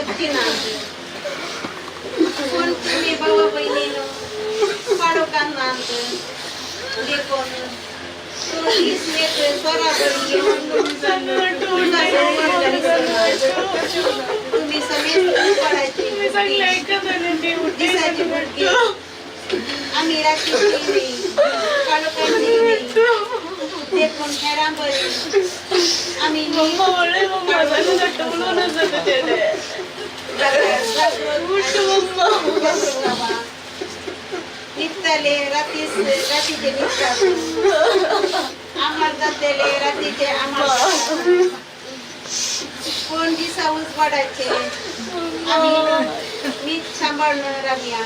जपची ना. पूण तुमी भावा भयणीनो पाडोकान नात देखून तूं दीस एक स्वरा बरी घेवन तुमी समेस्त उपाडाची दिसाची भुरगीं आमी रातीची न्ही काळोखाची न्ही देखून हेरां बरी आमी न्हिदताले रातीस रातीचे न्हिदतात आमार जातले रातीचे आमार कोण दिसा उजवाडाचे आमी मीत सांबाळून रावया.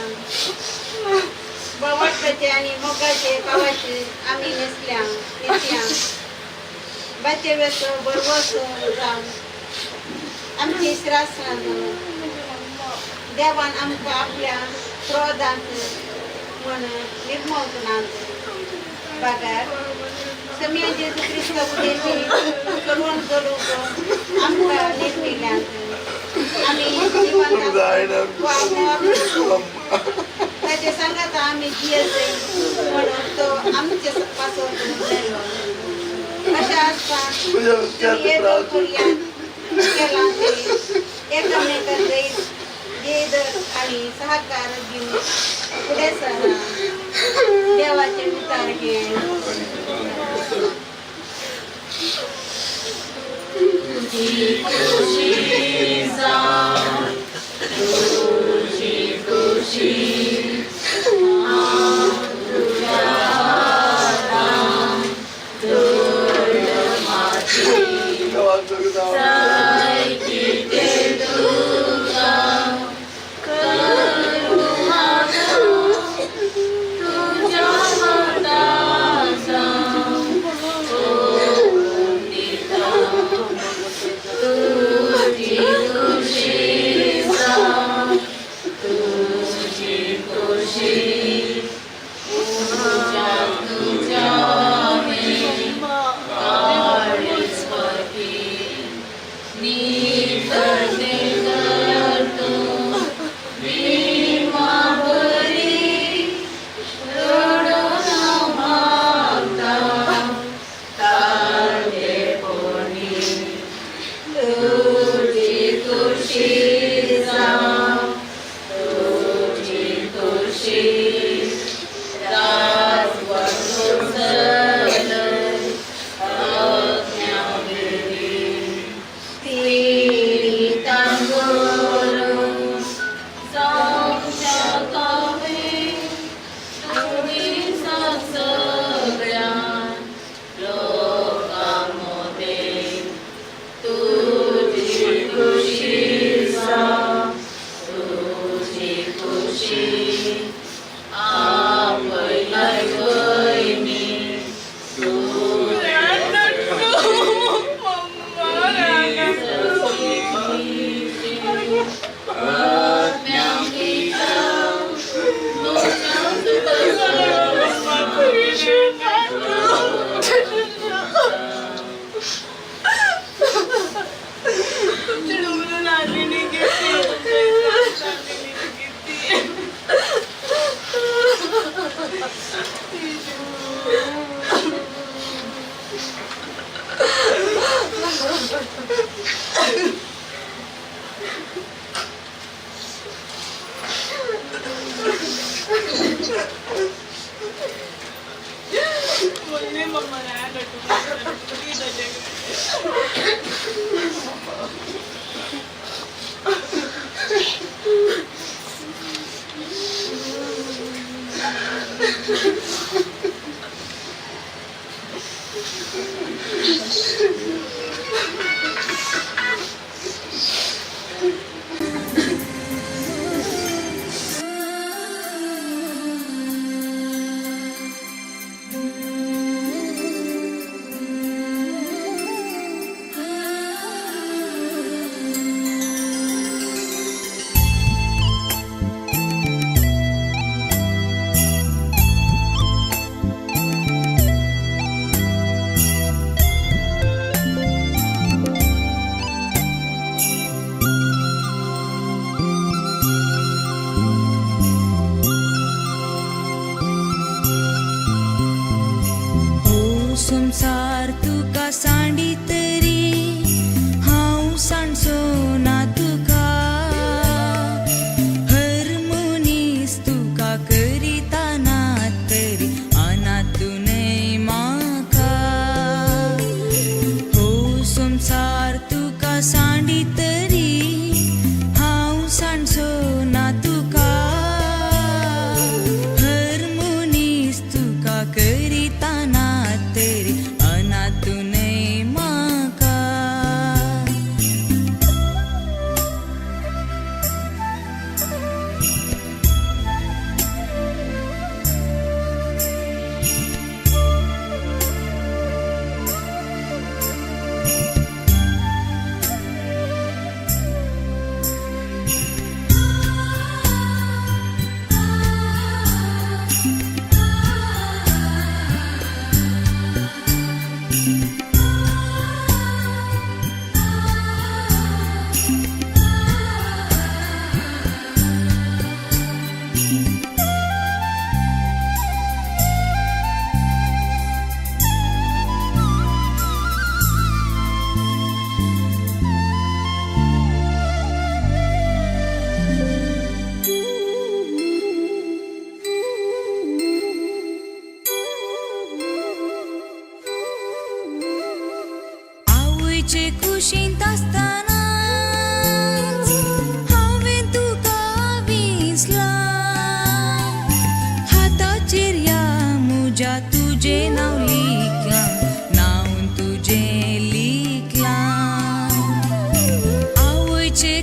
बळवंटाचे आनी मोगाचे पावाचे आमी न्हेसल्या न्हेसया. बाचेवेचो बरवसो जावन आमची श्रासन देवान आमकां आपल्या क्रोधांत म्हण निर्मोवंक नात बगर सम्या जेजू क्रिस्त उदेशी करून करूंक आमकां निर्मिल्यात. आमी जिवंत वा ताचे सांगाता आमी जियेत म्हणून तो आमचे पासून मेलो. अशें आसता तुमी येदोळ पर्यंत केलां तें एकामेका जैत जयदर आनी सहकार दिवन फुडें सरा. देवाचे उतार हे. तुजी खुशी जावं तुजी खुशी हांव तुज्या हातान दुर्लभाची जाय कितें तुका करूं मागूं तुज्या हातान जावं करून दिता. तुजी खुशी जावं तुजी खुशी तुज्या तुज्या हें काळीज पती नितळतें कर तूं भीमा बरी रडून हांव मागता तारतेपणी. तुजी खुशी जावं तुजी खुशी राजवटो चलय आज्ञा पिडितां करून जावच्या कावे तूं दिसा सगळ्या लोकां मदें. तुजी खुशी जावं तुजी खुशी आपयलाय भयणी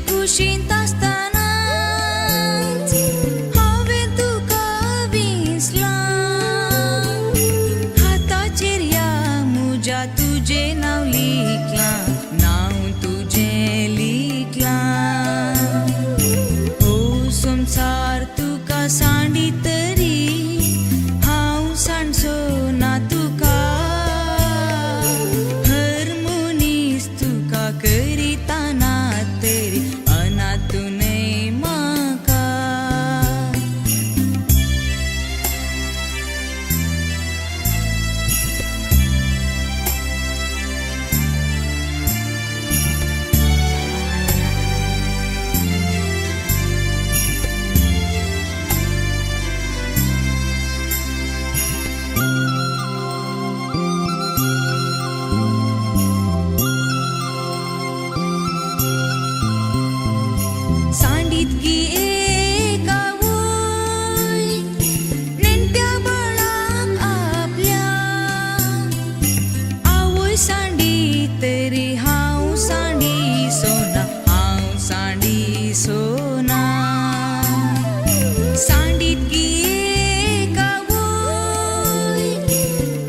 कुशींत आसतनाच हांवें तुका विसलां. हाताचेर ह्या मुज्या तुजें नांव लिखलां, नांव तुजें लिखलां. हो संवसार तुका सांडी तरी हांव सांडचो ना तुका. हर मनीस तुका करिता ना तरी अनाथ न्हय म्हाका. सांडीत गी एक आवय नेणट्या बाळाक आपल्या. आवय सांडी तरी हांव सांडी सोना, हांव सांडी सोना. सांडीत गी एक आवय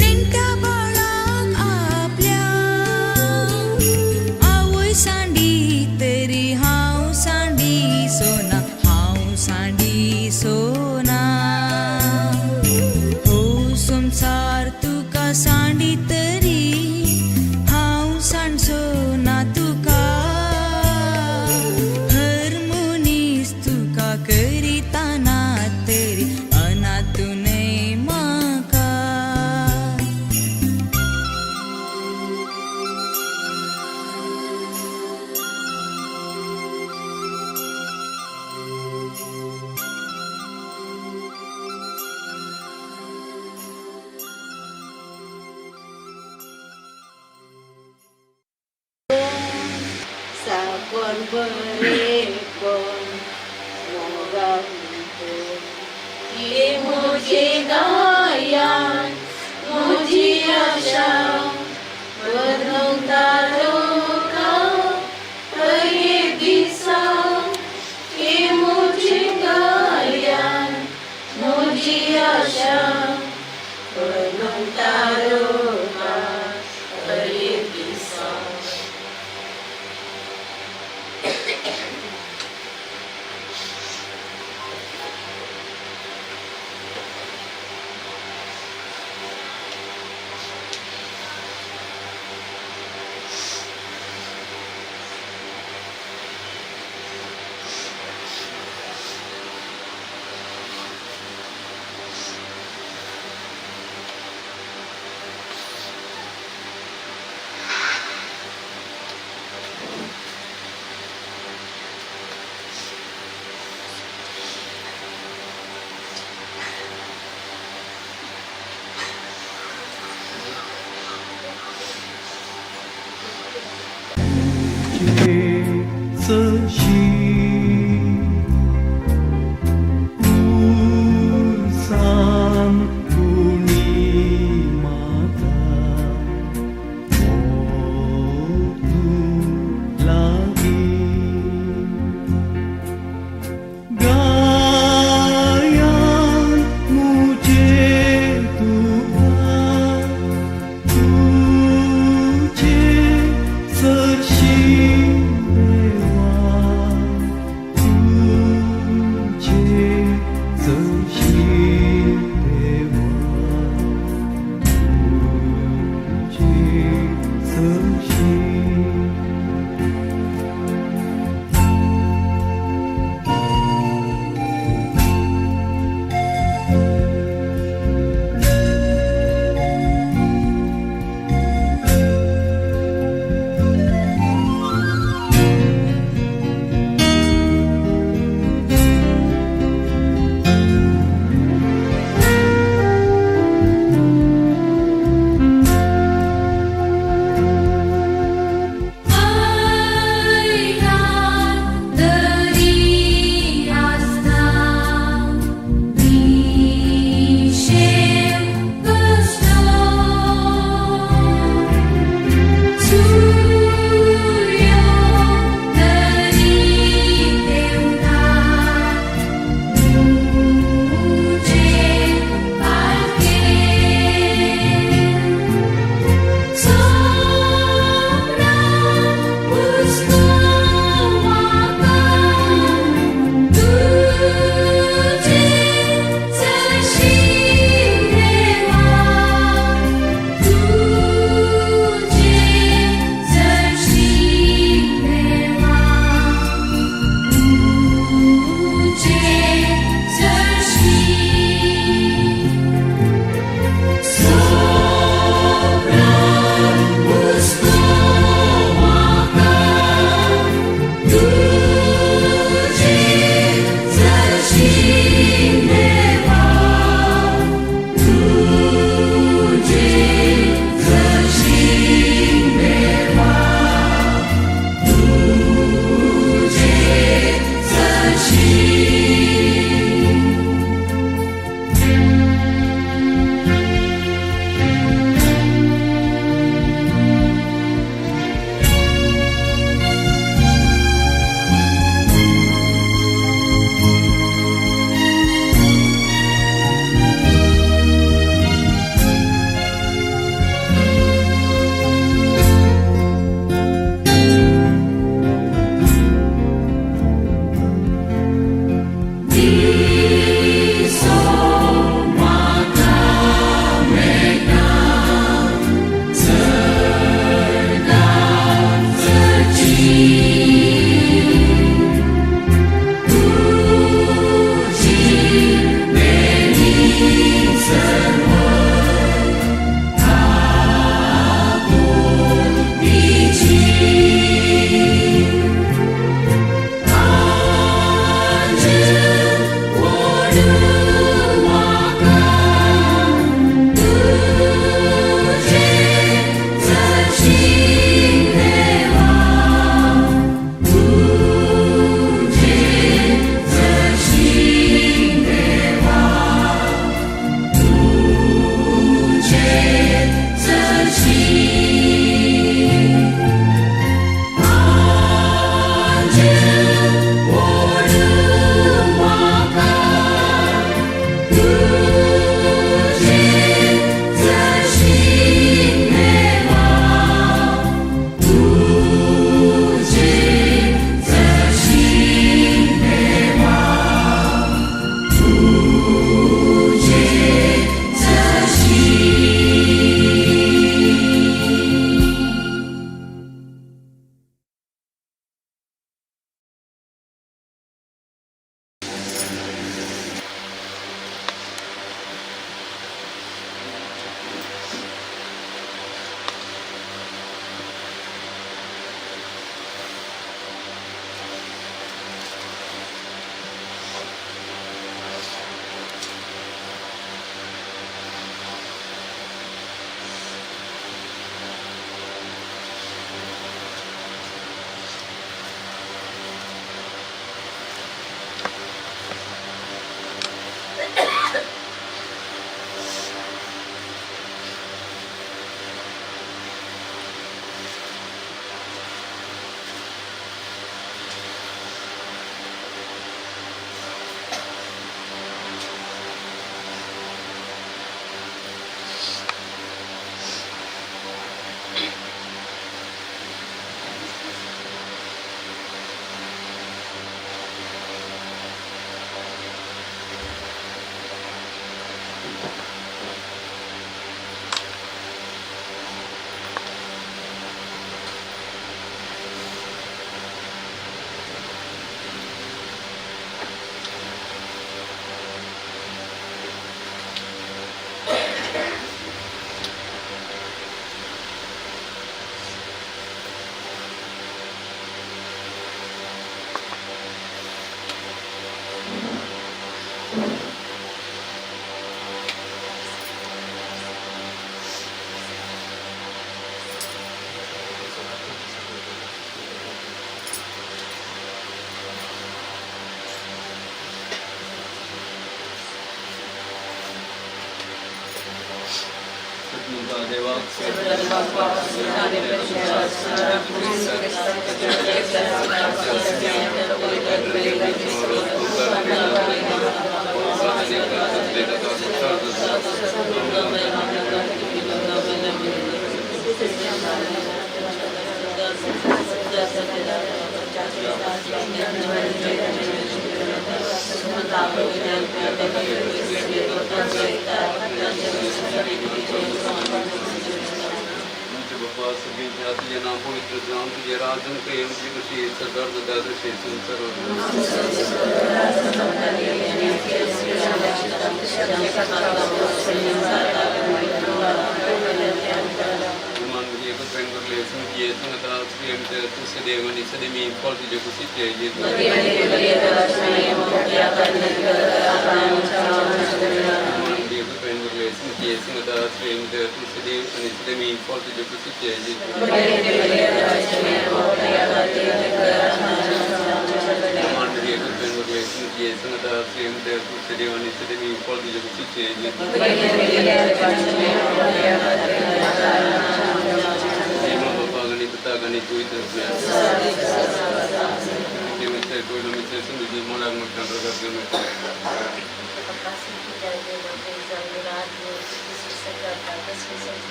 नेणट्या बाळाक आपल्या. आवय सांडी तरी हांव सांडी सोना, हांव सांडी सोना. हो संवसार तुका सांडी तरी हांव सांडचो ना तुका. हर मनीस तुका करिता ना तरी अनाथ न्हय म्हाका. साकर बरेपण मोगांत. ही म्हजी गायान म्हजी आशा बदलूंक तारुका हर एक दिसा. ही म्हजी गायान म्हजी आशा बदलूंक तारुका हर एक दिसा.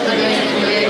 Amen.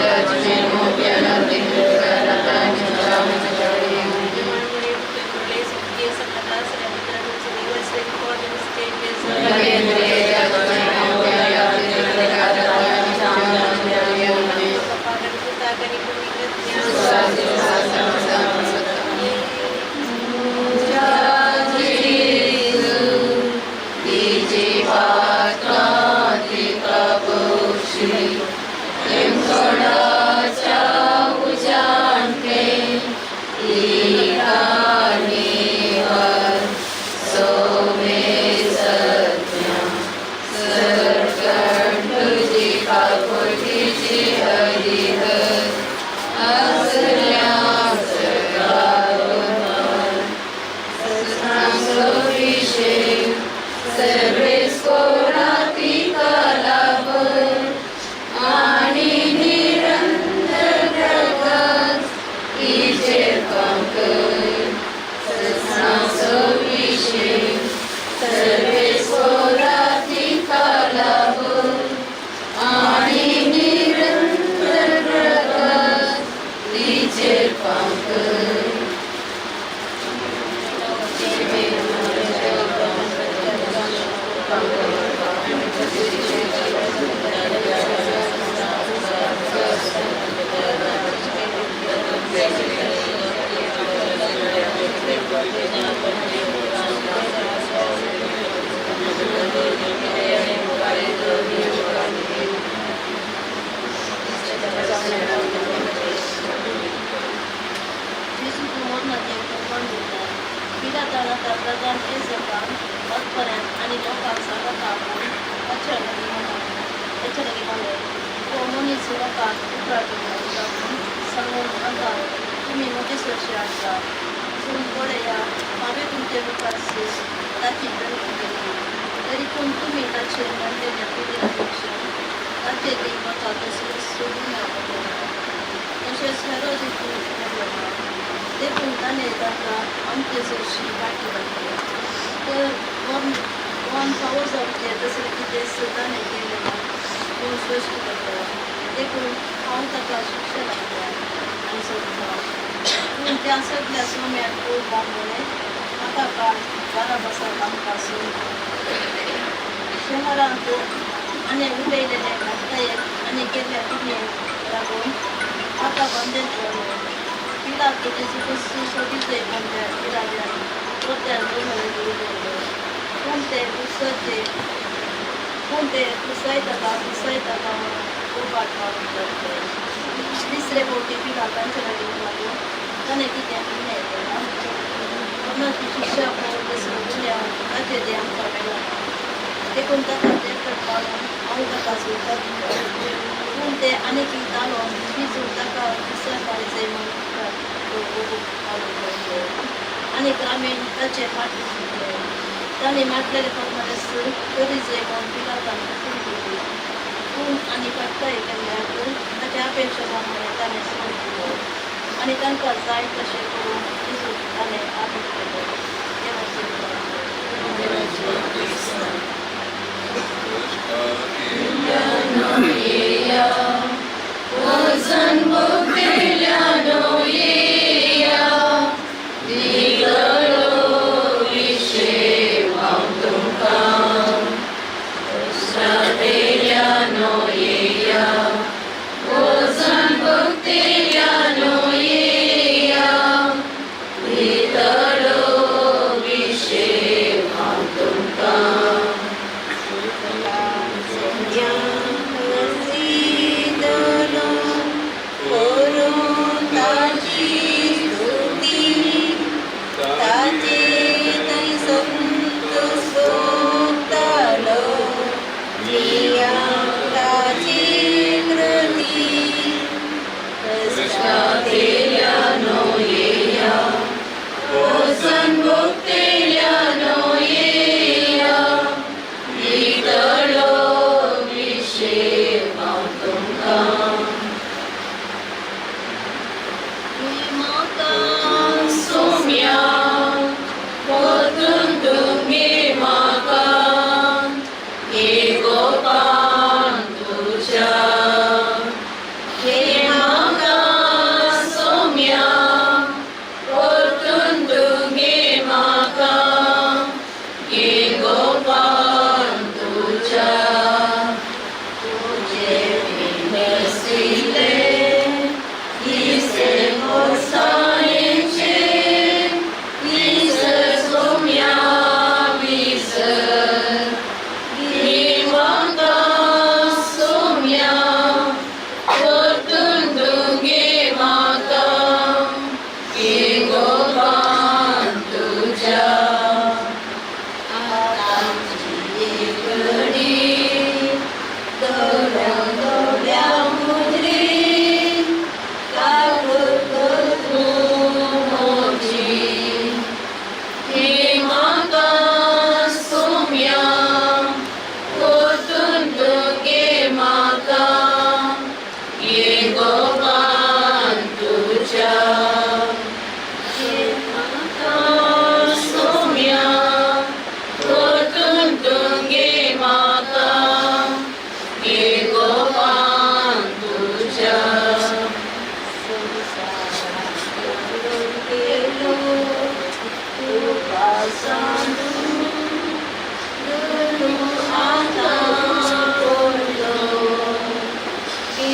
Yeah.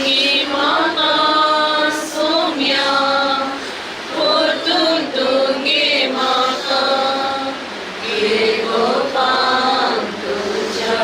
गे म्हाका सोम्या परतून तूं गे म्हाका गे गोपान तुज्या.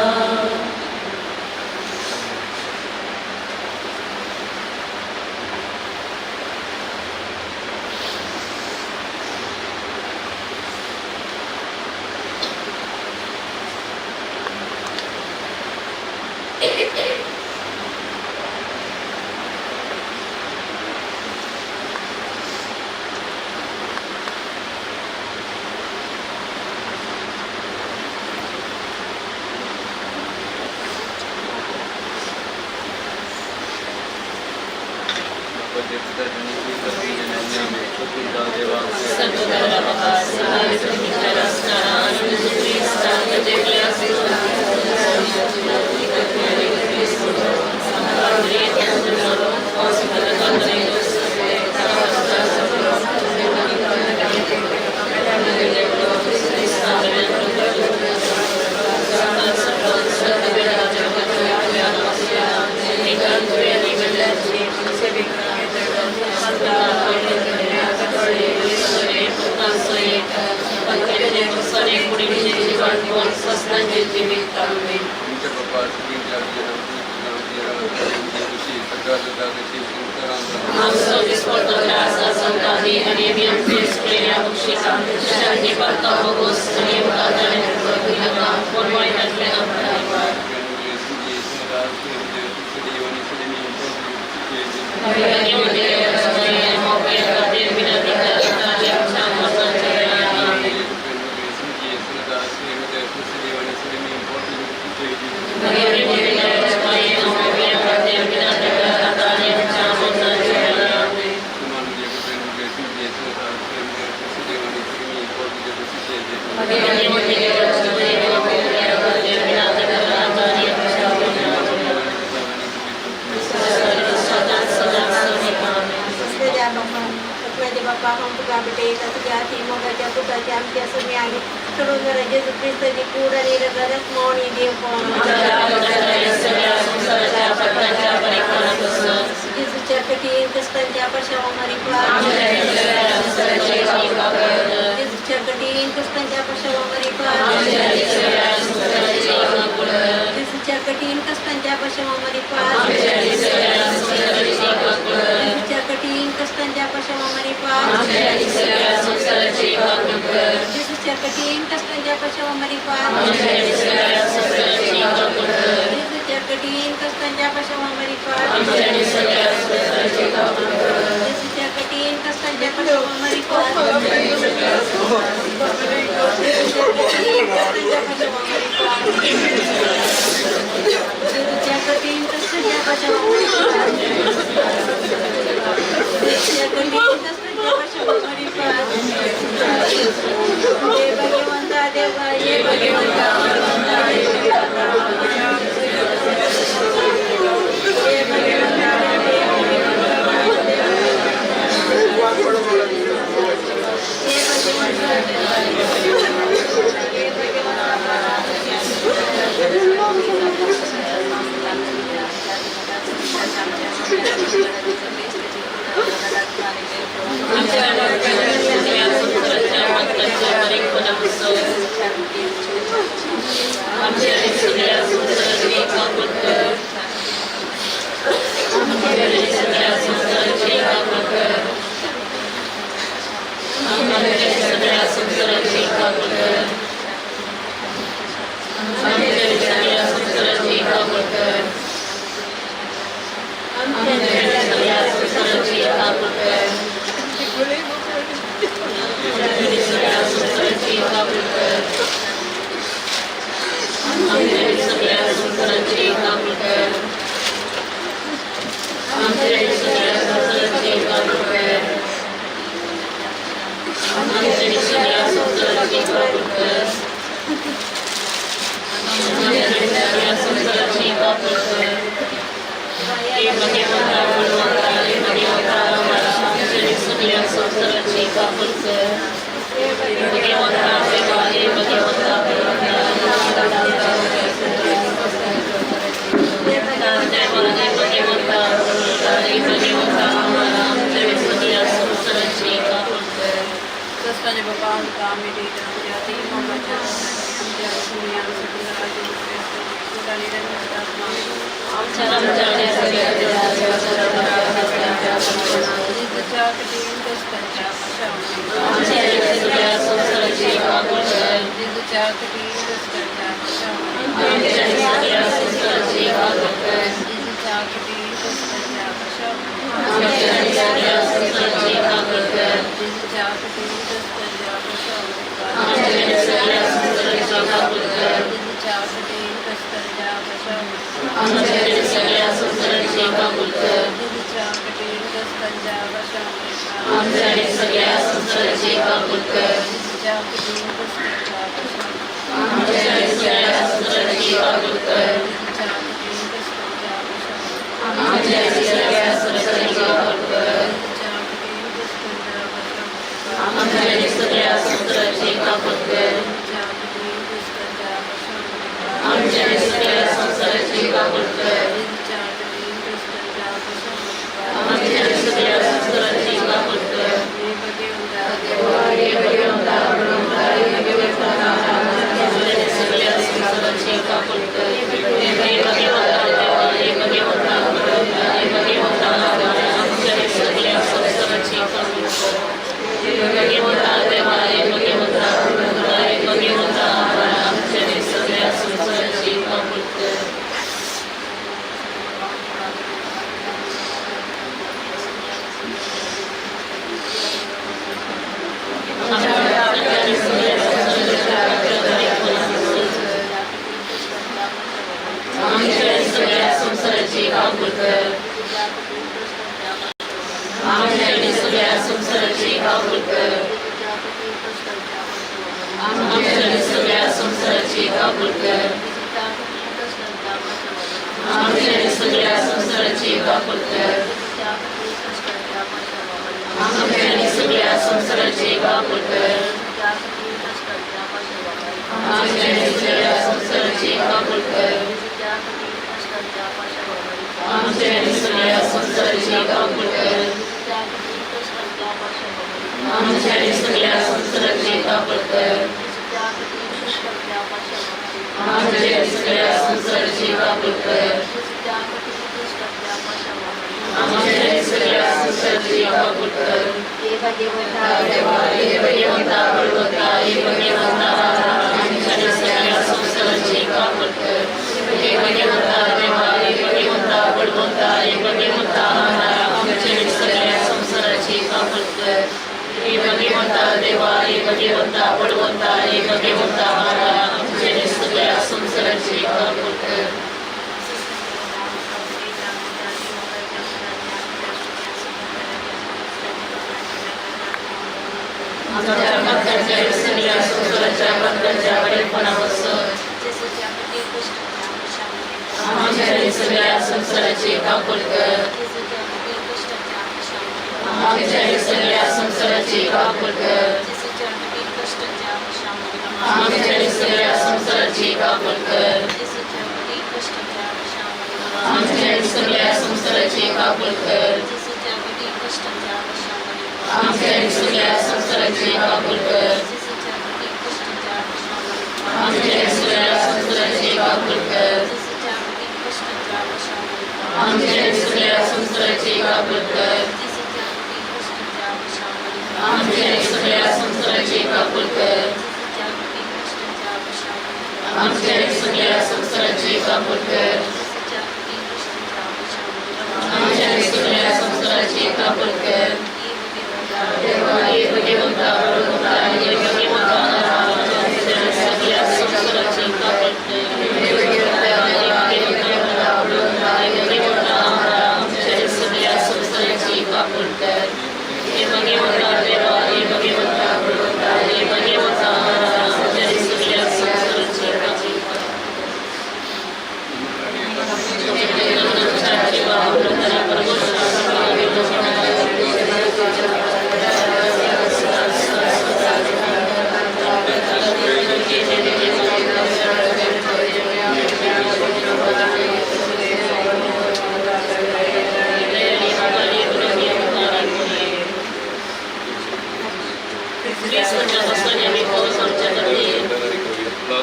Thank you.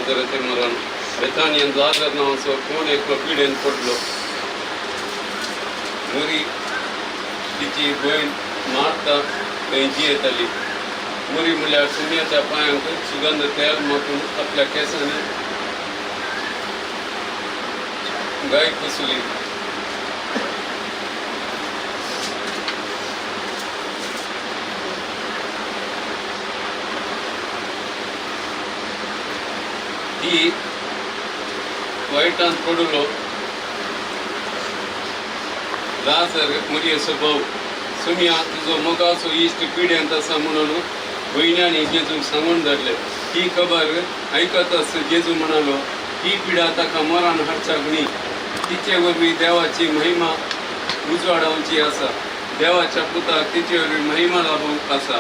लाजराचें मरण. बेतानियन लाजर नांवाचो कोण एकलो पिडेन पडलो. मुरी तिची भयण मार्ता थंय जियेताली. मुरी म्हणल्यार सुम्याच्या पांयांक सुगंध तेल माखून आपल्या केंसांनी गाय पुसली. ती वायटांत पडलो लाजर मुरयेचो भाव. सुम्या तुजो मोगाचो इश्ट पिड्यांत आसा म्हणून भयण्यांनी जेजूक सांगून धाडले. ही खबर आयकताच जेजू म्हणालो, ही पिडा ताका मरण हाडच्याक न्ही, तिचे वरवीं देवाची महिमा उजवाडावची आसा. देवाच्या पुताक तिचे वरवीं महिमा लाभूंक आसा.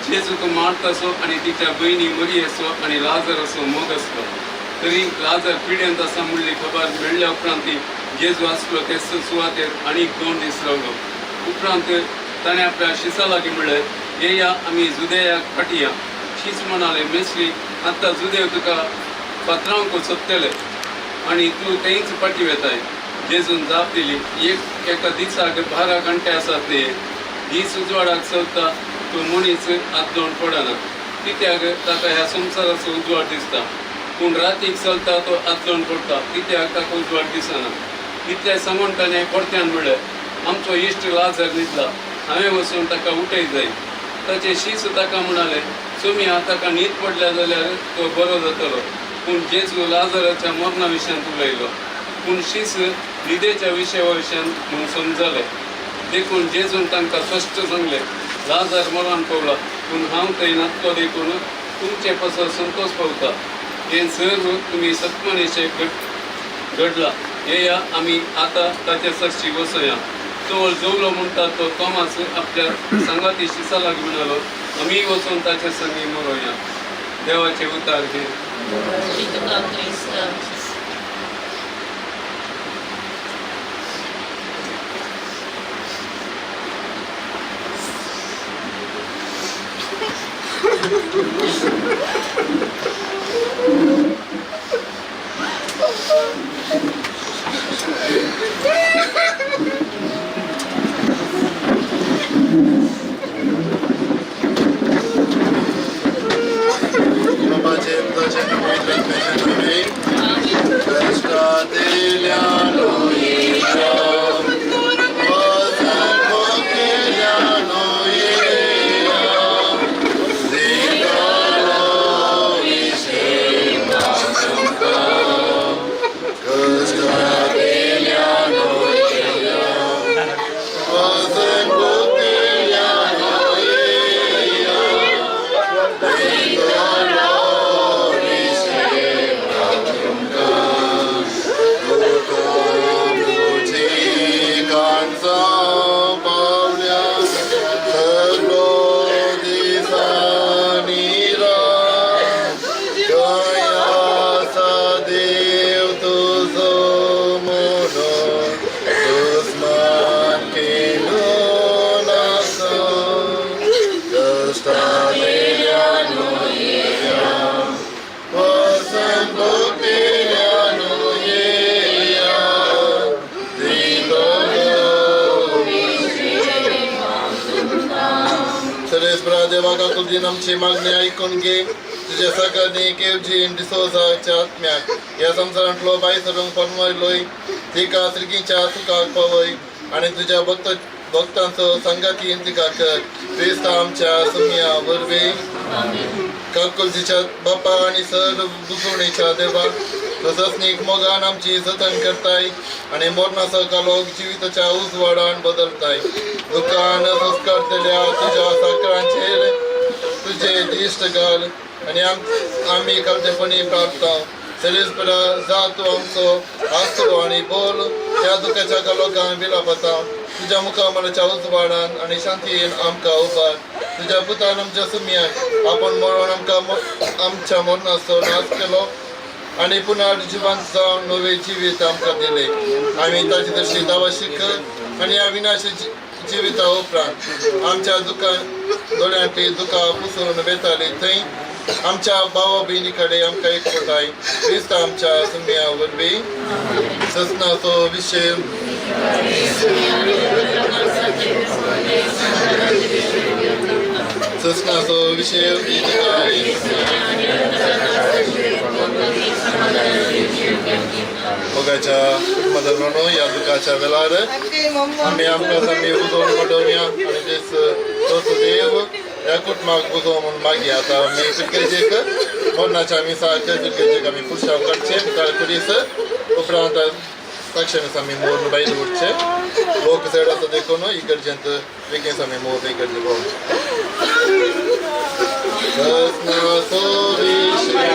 जेजूक मार्ताचो आनी तिच्या भयणी मरियेचो आनी लाजराचो मोग आसलो. तरी लाजर पिड्यांत आसा म्हणली खबर मेळ्ळ्या उपरांत जेजू आसलो ते सुवातेर आनीक 2 दीस रावलो. उपरांत ताणें आपल्या शिसा लागीं म्हणलें, येया आमी जुदेयाक फाटया. शीस म्हणाले, मेस्त्री, आतां जुदेव तुका पात्रांवक सोदतले आनी तूं थंयच फाटीं वेताय. जेजून जाप दिली, एका दिसाक 12 घंटे आसात न्ही, दीस उजवाडाक चलता तो मनीस आदलोण पडना, कित्याक ताका ह्या संवसाराचो उजवाड दिसता. पूण रातीक चलता तो आदलोण पडटा, कित्याक ताका उजवाड दिसना. इतलें सांगून ताणें परत्यान म्हणलें, आमचो इश्ट लाजर न्हिदला, हांवें वचून ताका उठय जाय. ताचे शीस ताका म्हणाले, सोम्या, ताका न्हीद पडल्या जाल्यार तो बरो जातलो. पूण जेजू लाजराच्या मरणा विशयांत उलयलो, पूण शीस न्हिदेच्या विशया विशयान म्हूण समजले. देखून जेजून तांकां स्पश्ट सांगलें, लाजर मरण पावला, पूण हांव थंय नातलो देखून तुमचे पासत संतोश पावता. हें सर्व तुमी सत्मनेशे घडला. येया आमी आतां ताचे सरशी वचोया. चवळ जेवलो म्हणटा तो तोमास आपल्या सांगाती शिसा लागीं म्हणालो, आमी वचून ताचे संगी मरोया. देवाचे उतार हे. तुका क्रिस्ता. बाबाचे पुताचे पवित्र आत्म्याच्या नावे. कष्टांतल्यानो येया, वचन येया, दितलो विशेष तुमकां. कष्टांतल्यानो येया, वचन येया, दितलो विशेष तुमकां. तुजी कांचा पावल्या सगळो दिसांनी रात, खंय आसा देव तुजो म्हणून दुस्मान केलो नासो. कष्टांतल्यानो येया, वचन भोगतेल्यानो येया, दितलो सर्वेस्परा देवा, काकुळटीन आमची मागणी आयकून घे. तुज्या साकारणी केवजीन डिसोजाच्या आत्म्याक ह्या संवसारांतलो भायर सरूंक फर्मायलोय, तिका स्त्रिकीच्या सुखाक पावय आनी तुज्या भक्त भक्तांचो संगातीन तिका कर. क्रिस्त आमच्या सुम्या वरवीं. काकुळटीच्या बापा आनी सर बुजवणेच्या देवा, तसोच मोगान आमची जतन करताय आनी मरणाचो कालोख जिविताच्या उजवाडान बदलताय. दुकान संस्कारतल्या तुज्या साकरांचेर तुजे दिश्ट घाल आनी आमी खालतेपणी प्रार्थना. सर्वेस्परा, जा तूं आमचो आसरो आनी बोल ह्या दुखाच्या कालोखान विलापता. तुज्या मुखामळाच्या उजवाडान आनी शांतीन आमकां उबार. तुज्या पुतान आमच्या सुम्यान आपण मरोन आमकां आमच्या मरणाचो नाश केलो आनी पुनर जिवंत जावन नवे जिवीत आमकां दिले. आमी ताचे तशी दावा शिक आनी ह्या विनाशी जिविता उपरांत आमच्या दुकान दोळ्यांतली दुकां पुसून वेताली थंय आमच्या भावा भयणी कडेन आमकां एकवटाय क्रिस्त आमच्या सुम्या वरवीं. ससनाचो विशय. ससनाचो विशय. मोगाच्या कुटुंबाधर्मानो ह्या दुखाच्या वेळार आमी आमकां सामी उजोवन पडोवया आनी तेच तोच देव ह्या कुटुंबाक उजो म्हणून मागया. आतां आमी फिरगेजेक मरणाच्या मिसाक फिरगेजेक आमी पुरशांव काडचे मुखार कुडीस उपरांत साक्षामीस आमी मोर भायर उरचे. लोक चड आसा देखून इगर्जेंत बेगीन आमी मोर इगर्जे पावचे. ससनाचो विशय.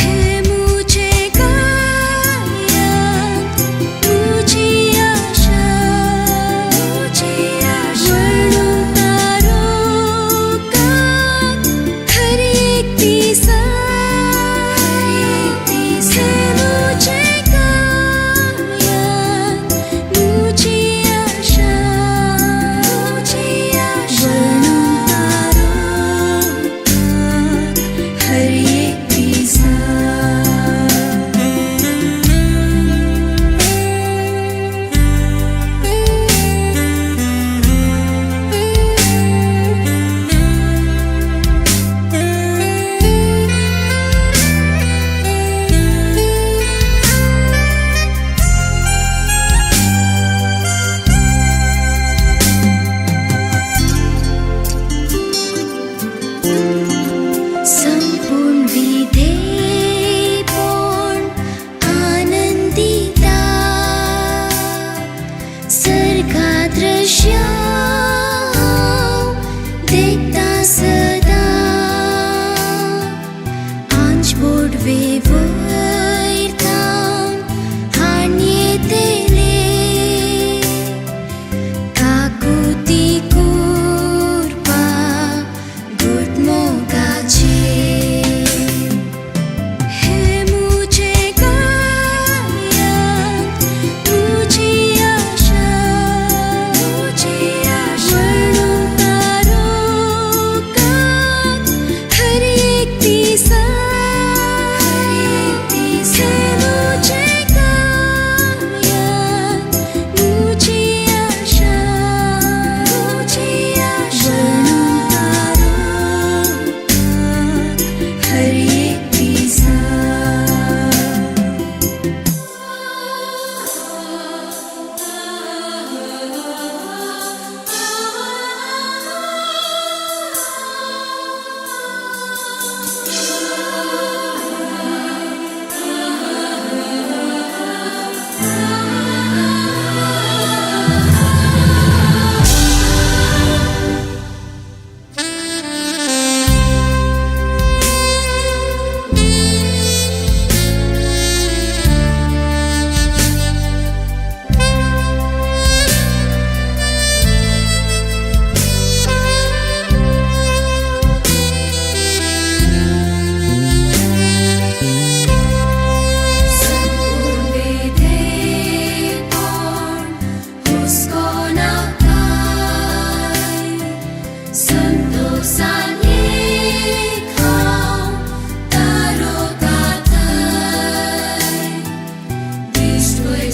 हे मुझे गाया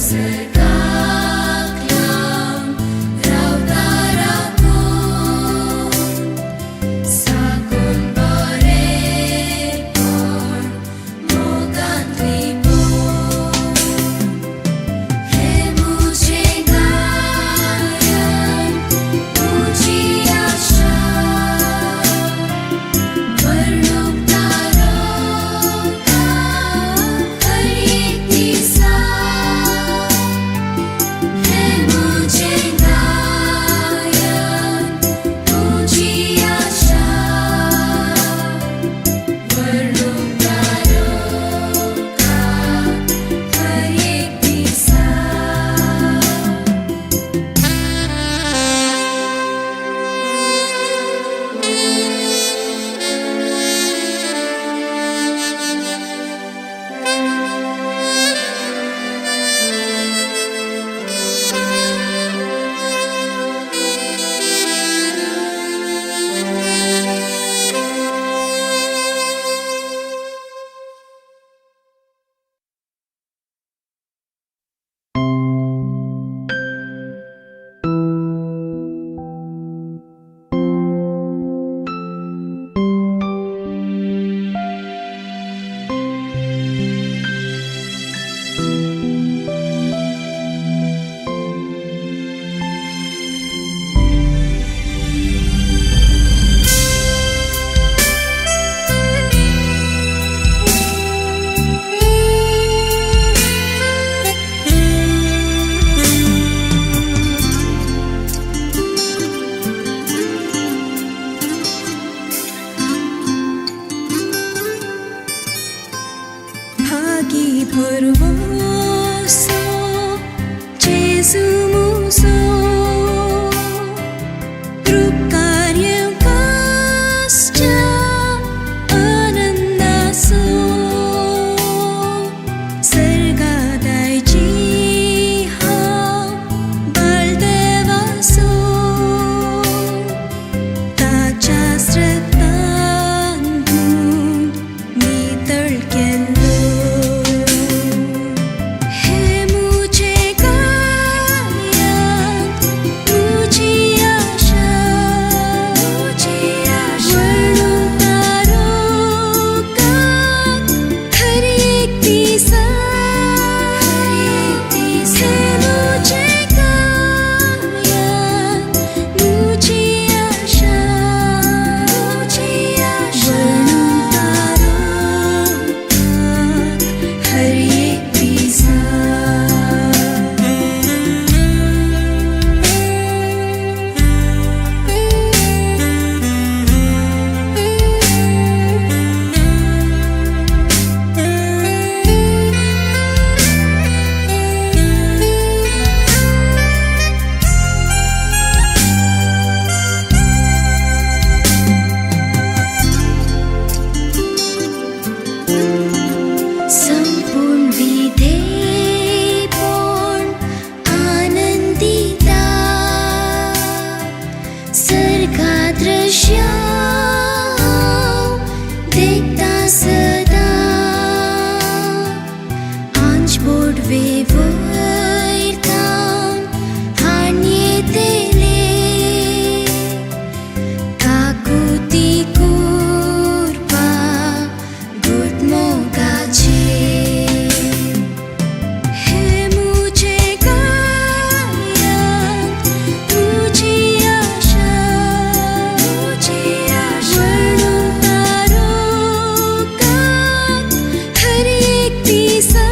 सर्गाक लावन रावता राखून साकून बरेपण मोगांत लिपून हे म्हजें गायन तुजी आशा वर्णूक तारका हर एक दिसा हे म्हजें गायन तुजी आशा वर्णूक तारका हर एक दिसा. भागी भरवसो जेजू मुसो कृपकार्य आनंदासो सर्गादायची हांव बाळदेवासो ताच्या स्रतान नितळ केल्लो. हे म्हजें गायन तुजी आशा वर्णूक तारका हर एक दिसा हे म्हजें गायन तुजी आशा वर्णूक तारका हर एक दिसा. संपूर्ण विधेपण आनंदिता सर्गा दृश्य देखता सदा आंच बोडवे वयरतान हाणयेतले काकुती कुरपा गुटमोगाचे. हे म्हजें गायन तुजी आशा वर्णूक तारका हर एक दिसा.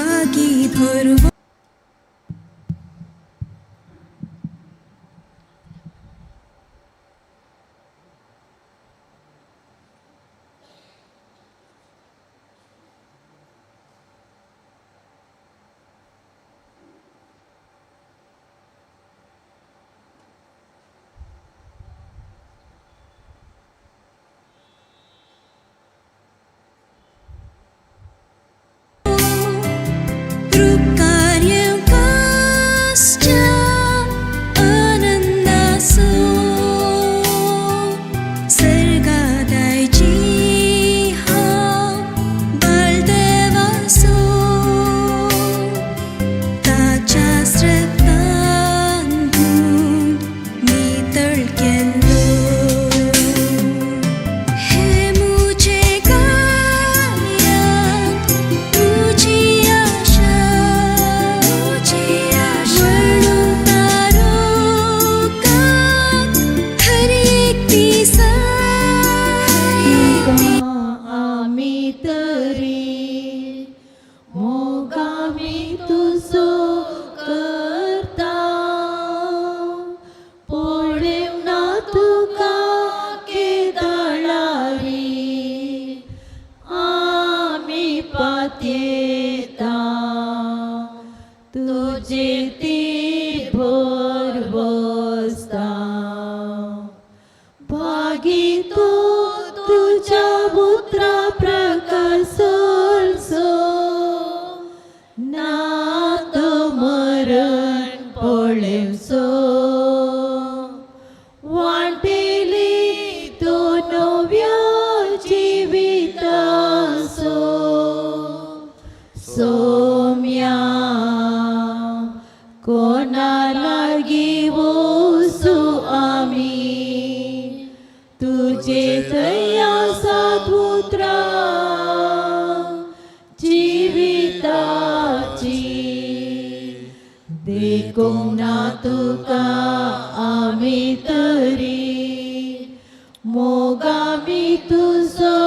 भागी भरवो. तृप्कार्यकाश्च आनंदासो सर्गादायची हांव बाळदेवासो ताच्या श्रद्धान नितळ केल्लो. हे मुझे गाया तुझी आशा तुझी आशा म्हणून तारोकात हर एक दिसा. आमी तरी मोगामी तुजो करता पळेव ना तुका केदळारी आमी पातयेता तुजे ती भर बसता भागी तूं तुज्या उतरा प्रकार सोलसो ना तो मरण पळेवचो वांटेली तूं नव्या जिविताचो सोम्या कोणा लागीं वचूं आमी तुजे दया सात उतरां जिविताची देखूंक ना तुका आमी तरी मोगामी तुजो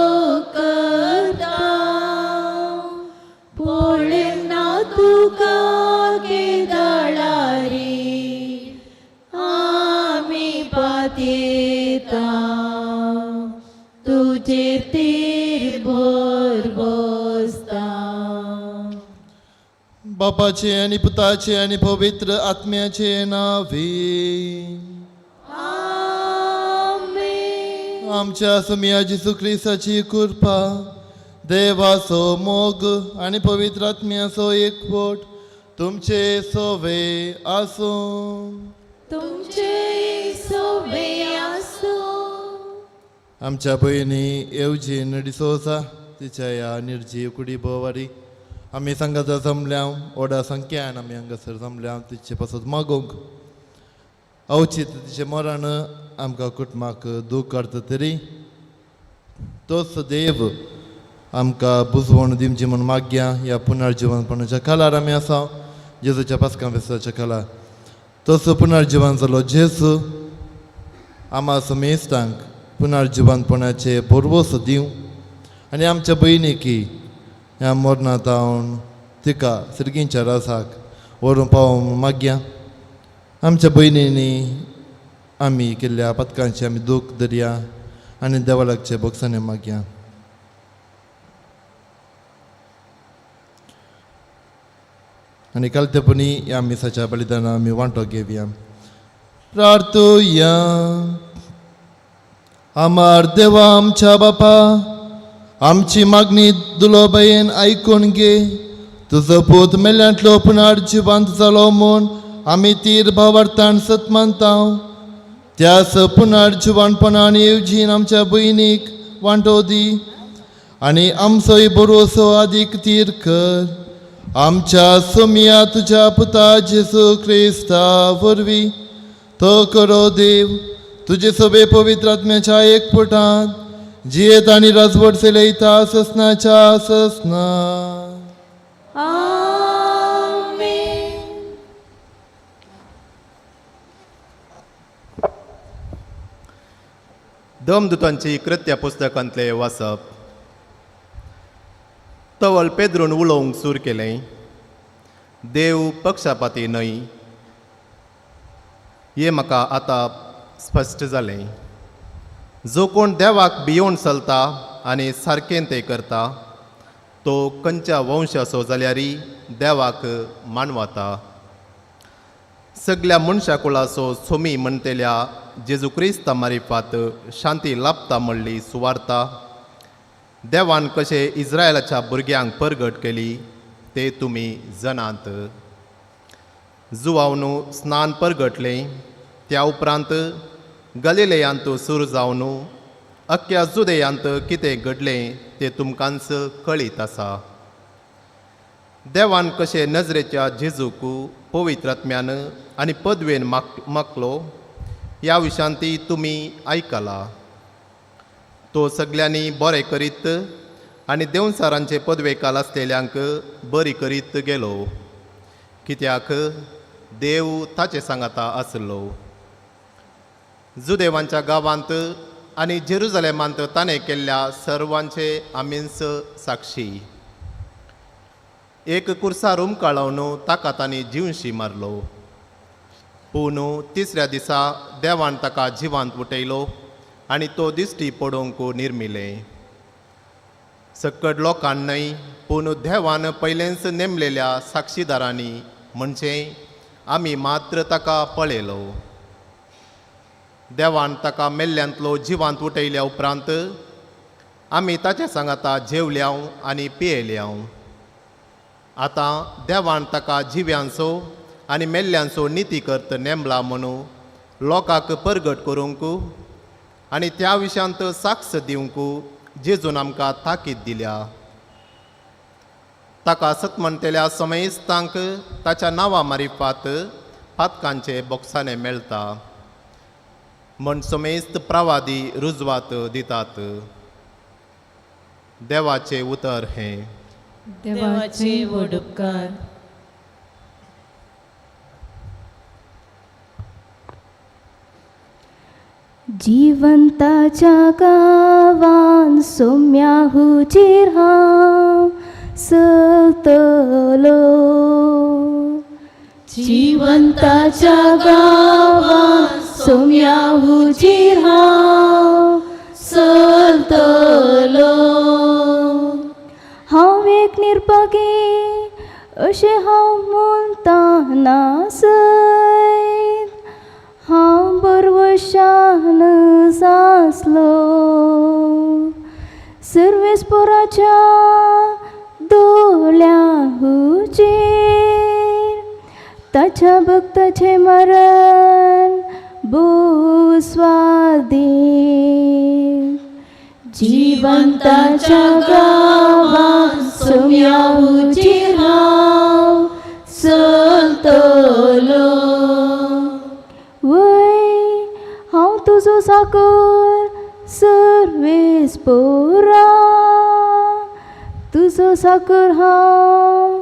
करता पळेव ना तुका केदळारी आमी पातयेता तुजेर तीर भर बसता. बापाचे आनी पुताचे आनी पवित्र आत्म्याचे नावे. आमेन. आमच्या सुमिया जेसू क्रिस्ताची कृपा, देवाचो मोग आनी पवित्र आत्म्याचो एकवट तुमचे सोवे आसूं. तुमचे सोबे आसूं. आमच्या भयणी येवजीन डिसोजा तिच्या ह्या निर्जीव कुडी भोवारी आमी सांगाता जमल्या, व्हडा संख्यान आमी हांगासर जमल्या तिचे पासत मागूंक. अवचीत तिचें मरण आमकां कुटुंबाक दूख काडटा तरी तोच देव आमकां बुजवण दिवची म्हूण मागया. ह्या पुनर्जिवनपणाच्या काळार आमी आसा, जेजूच्या पास्कां फेस्ताच्या काळार तोच पुनर्जिवन जालो जेजू आमा समेस्तांक पुनर्जिवनपणाचे भरवंसो दिवं आनी आमच्या भयणीकी ह्या मरणांत तावन तिका सिरगींच्या रसाक व्हरून पावोवंक म्हूण मागया. आमच्या भयणींनी आमी केल्ल्या पथकांचे आमी दूख धरया आनी देवा लागचे भोगसाणे मागया. आनी कालतेपणी ह्या मिसाच्या बलिदाना आमी वांटो घेवया. प्रार्थुया. आमार देवा आमच्या बापा, आमची मागणी दुलोबायेन आयकून घे. तुजो पूत मेल्यांतलो पुनर्जिवंत जालो म्हूण आमी तीर भावार्थान सत मानता. त्यास पुनर्जिवंतपणान येवजीन आमच्या भयणीक वांटो दी आनी आमचोय भरोसो आदीक तीर कर. आमच्या सोमिया तुज्या पुता जेजू क्रिस्ता वरवीं तो करो देव तुजे सोबे पवित्र आत्म्याच्या एकपुटांत जियेत आनी राजवट चलयता ससनाच्या ससना. आमेन. दमदुतांची कृत्या पुस्तकांतलें वाचप. तवल पेद्रून उलोवंक सुरू केलें. देव पक्षपाती न्हय हें म्हाका आतां स्पश्ट जालें. जो कोण देवाक भियोवन चलता आनी सारकें तें करता तो खंयच्या वंशाचो जाल्यारय देवाक मानवता. सगल्या मनशा कुळाचो सोमी म्हणटल्या जेजू क्रिस्ता मारिफात शांती लाभता म्हणली सुवार्ता देवान कशें इस्रायलाच्या भुरग्यांक परगट केली ते तुमी जनांत. जुवावन स्नान परगटलें त्या उपरांत गलिलेयांत सुरू जावन अख्ख्या जुदेयांत कितें घडलें तें तुमकांच कळीत आसा. देवान कशें नजरेच्या जेजूक पवित्र आत्म्यान आनी पदवेन मागलो ह्या विशांती तुमी आयकला. तो सगल्यांनी बरें करीत आनी देंवचारांचे पदवेकाल आसलेल्यांक बरी करीत गेलो, कित्याक देव ताचे सांगाता आसलो. जुदेवांच्या गांवांत आनी जेरुजलेमांत ताणें केल्ल्या सर्वांचे आमींच साक्षी. एक कुर्सार उमकाळावन ताका तांणी जिवशी मारलो, पूण तिसऱ्या दिसा देवान ताका जिवांत उठयलो आनी तो दिश्टी पडोवंक निर्मिलें. सक्कड लोकांक न्हय पूण देवान पयलेंच नेमलेल्या साक्षीदारांनी म्हणजे आमी मात्र ताका पळयलो. देवान ताका मेल्ल्यांतलो जिवांत उठयल्या उपरांत आमी ताचे सांगाता जेवल्याव आनी पियेल्याव. आतां देवान ताका जिव्यांचो आनी मेल्ल्यांचो निती करत नेमला म्हणून लोकांक परगट करूंक आनी त्या विशयांत साक्ष दिवंक जेजून आमकां ताकीद दिल्या. ताका सत म्हणटल्या समेस्तांक ताच्या नांवा मारिफात पातकांचे बोक्साने मेळटा म्हण समेस्त प्रवादी रुजवात दितात. देवाचें उतर हें. देवाचे व्हड उपकार. जिवंताच्या गांवान सोम्या हुजीर हांव चलतलो. जिवंताच्या गांवान सोम्या हुजीर हांव चलतलो. हांव एक निर्भागी अशें हांव म्हणटा नासत, हांव बरवशान आसलो. सर्वेस्पोराच्या दोळ्या हुजीर ताच्या भक्ताचें मरण भोव स्वादीक. जिवंताच्या गांवान सोम्या हुजीर हांव चलतलो. वय हांव तुजो साकर सर्वेस्पोरा, तुजो साकर हांव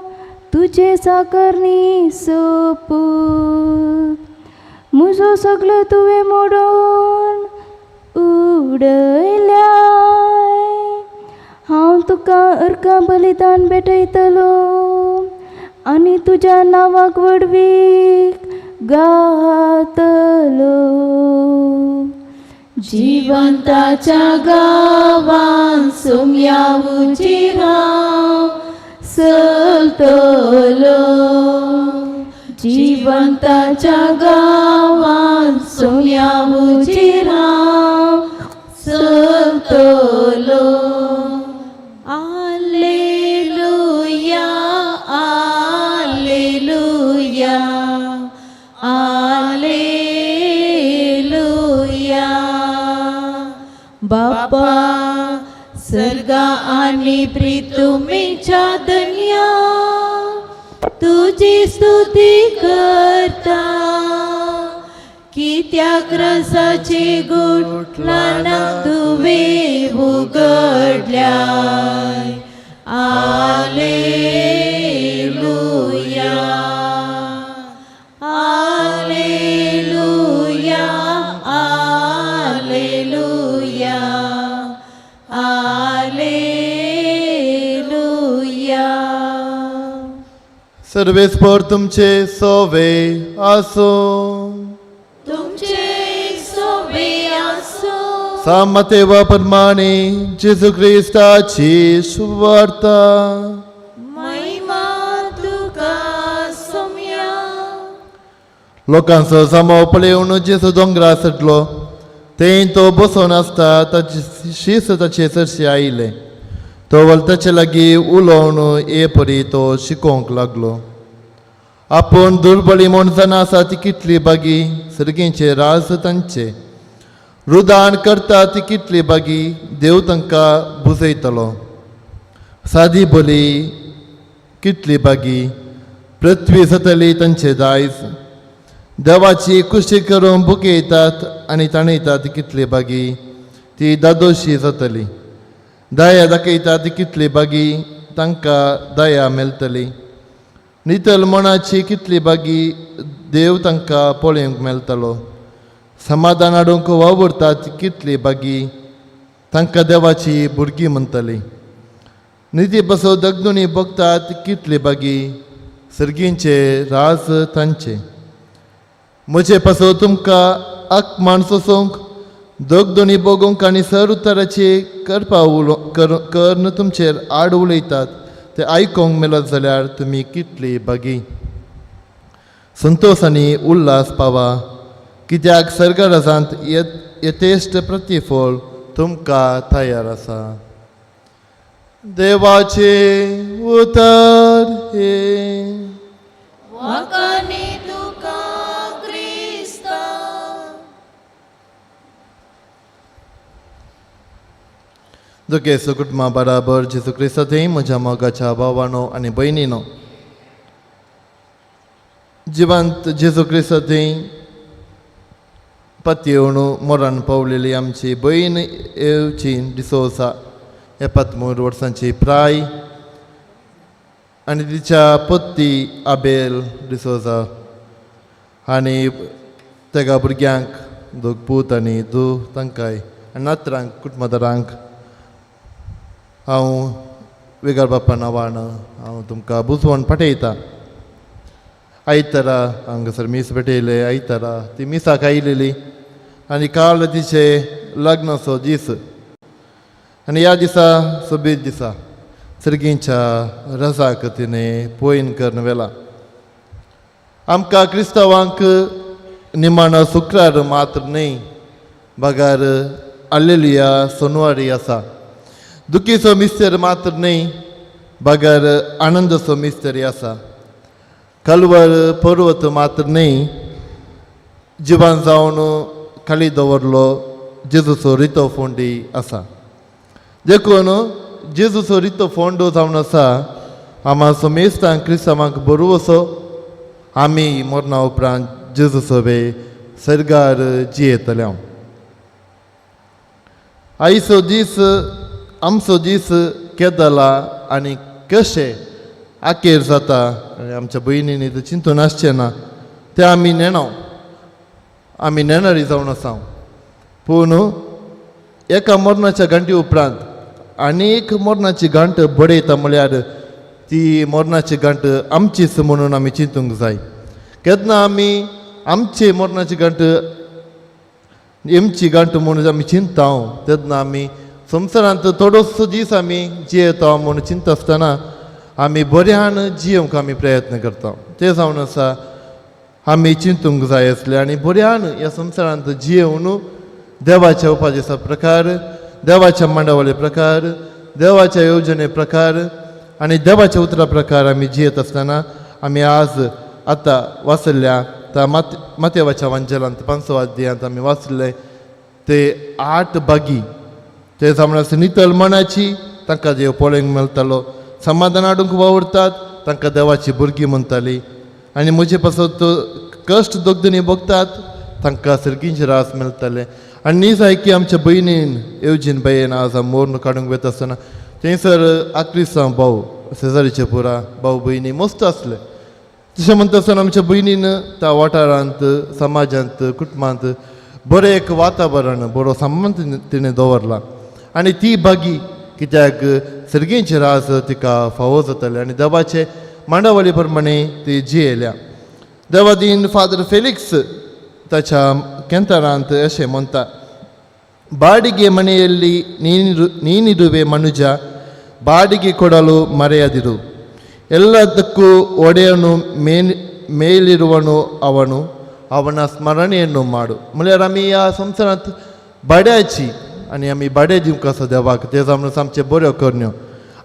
तुजे साकर न्ही सोपूत. म्हजो सगळो तुवें मोडून उडयल्याय, हांव तुका अर्कां बलिदान भेटयतलो आनी तुज्या नांवाक व्हडवीक गातलो. जिवंताच्या गांवान सोम्या हुजीर हांव चलतलो. जिवंताच्या गांवान सोम्या हुजीर हांव चलतलो. आलेलुया आलेलुया आलेलुया. बापा सर्गा आणि प्रितुमीच्या धन्या तुजी स्तुती करता. कित्याक रसाचे गुटलाना तुवें उगडल्याय. आलेलुया आलेलुया आलेलुया आलेलुया. सर्वेस्पर तुमचे सोवे आसूं. तुमचे सोवे आसो. सामतेवा प्रमाणे जेजू क्रिस्ताची सुवार्ता. महिमा तुका सोम्या. लोकांचो जमाव पळोवन जेजू दोंगरार चडलो. थंय तो बसोन आसता ताचे शीस ताचे चडशे आयले. तो वलताचे लागीं उलोवन हे परी तो शिकोवंक लागलो. आपूण दुर्बळी म्हूण जाणा आसा ती कितली बागी, सर्गींचे राज तांचे. रुदान करता ती कितली बागी, देव तांकां बुजयतलो. सादी बोली कितली बागी, पृथ्वी जातली तांचे दायज. देवाची कुशी करून बुकयतात आनी ताणयतात कितली बागी, ती दादोशी जातली. दया दाखयतात कितली बागी, तांकां दया मेळटली. नितल मनाची कितली बागी, देव तांकां पळोवंक मेळटलो. समाधान हाडूंक वावुरतात कितली बागी, तांकां देवाची भुरगीं म्हणटली. निती बसो दगदुणी भोगतात कितली बागी, सर्गींचे राज तांचे. म्हजे पासो तुमकां आकमान सोसूंक, दगदुणी भोगूंक आनी सर उतराची करपा उलो करून तुमचेर आड उलयतात ते आयकूंक मेळत जाल्यार तुमी कितली बागी. संतोश आनी उल्हास पावा, कित्याक सर्गराजांत यथेश्ट प्रतिफळ तुमकां तयार आसा. देवाचें उतर हें. वाकाने तुका क्रिस्ता. दुखेस्त कुटुंबा बराबर जेजू क्रिस्ता थंय म्हज्या मोगाच्या भावानो आनी भयणीनो, जिवंत जेजू क्रिस्ता थंय पतयेवन मरण पावलेली आमची भयण येवची डिसोसा 73 वर्सांची प्राय आनी तिच्या पत्ती आबेल डिसोजा आनी तेगा भुरग्यांक दोग पूत आनी धूव तांकांय आनी नातरांक कुटुंबादारांक हांव वेगार बाप्पा नांवान हांव तुमकां बुजवण पाठयता. आयतारा हांगासर मीस भेटयलें. आयतारा ती मिसाक आयलेली आनी काल तिचें लग्नाचो दीस आनी ह्या दिसा सोबीत दिसा सर्गींच्या रजाक तिणें पोयन करून व्हेला. आमकां क्रिस्तांवांक निमाणो शुक्रार मात्र न्हय बगर आलेलुया सोनवारी आसा. दुखीचो मिस्तर मात्र न्हय बगर आनंदाचो मिस्तर आसा. कलवर पर्वत मात्र न्हय जिवान जावन खाली दवरलो जेजूचो रितो फोंडी आसा. देखून जेजूचो रितो फोंडो जावन आसा आमा समेस्तांक क्रिस्तांवांक बरो असो आमी मरणा उपरांत जेजूचो वे सर्गार जियेतले. आयचो दीस आमचो दीस केदला आनी कशें आखेर जाता आनी आमच्या भयणींनी तें चिंतून आसचें ना तें आमी नेणाव, आमी नेणारी जावन आसा. पूण एका मरणाच्या घांटी उपरांत आनी एक मरणाची घांट बडयता म्हळ्यार ती मरणाची घांट आमचीच म्हणून आमी चिंतूंक जाय. केन्ना आमी आमची मरणाची घांट आमची घांट म्हणून आमी चिंतता तेन्ना आमी संवसारांत थोडोसो दीस आमी जियेता म्हणून चिंतता आसतना आमी बऱ्यान जियेवंक आमी प्रयत्न करता. तें जावन आसा आमी चिंतूंक जाय आसलें आनी बऱ्यान ह्या संवसारांत जियेवन देवाच्या उपादेसा प्रकार, देवाच्या मांडावळे प्रकार, देवाच्या येवजणे प्रकार आनी देवाच्या उतरा प्रकार आमी जियेत आसतना आमी आज आतां वाचल्या त्या मातेवाच्या वांजेलांत 5 अध्यायांत आमी वाचले ते 8 बागी ते जावन आसा नितळ मनाची तांकां देव पळोवंक मेळटालो. समाधान हाडूंक वावुरतात तांकां देवाची भुरगीं म्हणटाली आनी म्हजे पासत कश्ट दोगदणी भोगतात तांकां सर्गींचे रास मेळटाले. आनी न्ही जाय की आमच्या भयणीन येवजीन बायेन आज मोर्न काडूंक वता आसतना थंयसर आक्रिसांव भाव शेजारीचे पुरा भाव भयणी मस्त आसले. तशें म्हणटा आसतना आमच्या भयणीन त्या वाठारांत समाजांत कुटुंबांत बरें एक वातावरण बरो संबंद तिणें दवरला आनी ती बागी कित्याक सर्गींचे राज तिका फावो जाताले आनी देवाचे मांडावळी प्रमाणे ती जियेल्या. देवादीन फादर फेलिक्स ताच्या केंतरांत अशें म्हणटा, ಬಾಡಿಗೆ ಮನೆಯಲ್ಲಿ ನೀನಿರುವೆ ಮನುಜ, ಬಾಡಿಗೆ ಕೊಡಲು ಮರೆಯದಿರು. ಎಲ್ಲದಕ್ಕೂ ಒಡೆಯನು ಮೇಲಿರುವನು ಅವನು, ಅವನ ಸ್ಮರಣೆಯನ್ನು ಮಾಡು. म्हळ्यार आमी ह्या संवसारांत भाड्याची आनी आमी भाडें दिवंक आसा देवाक, तें जावन आमचें बऱ्यो करण्यो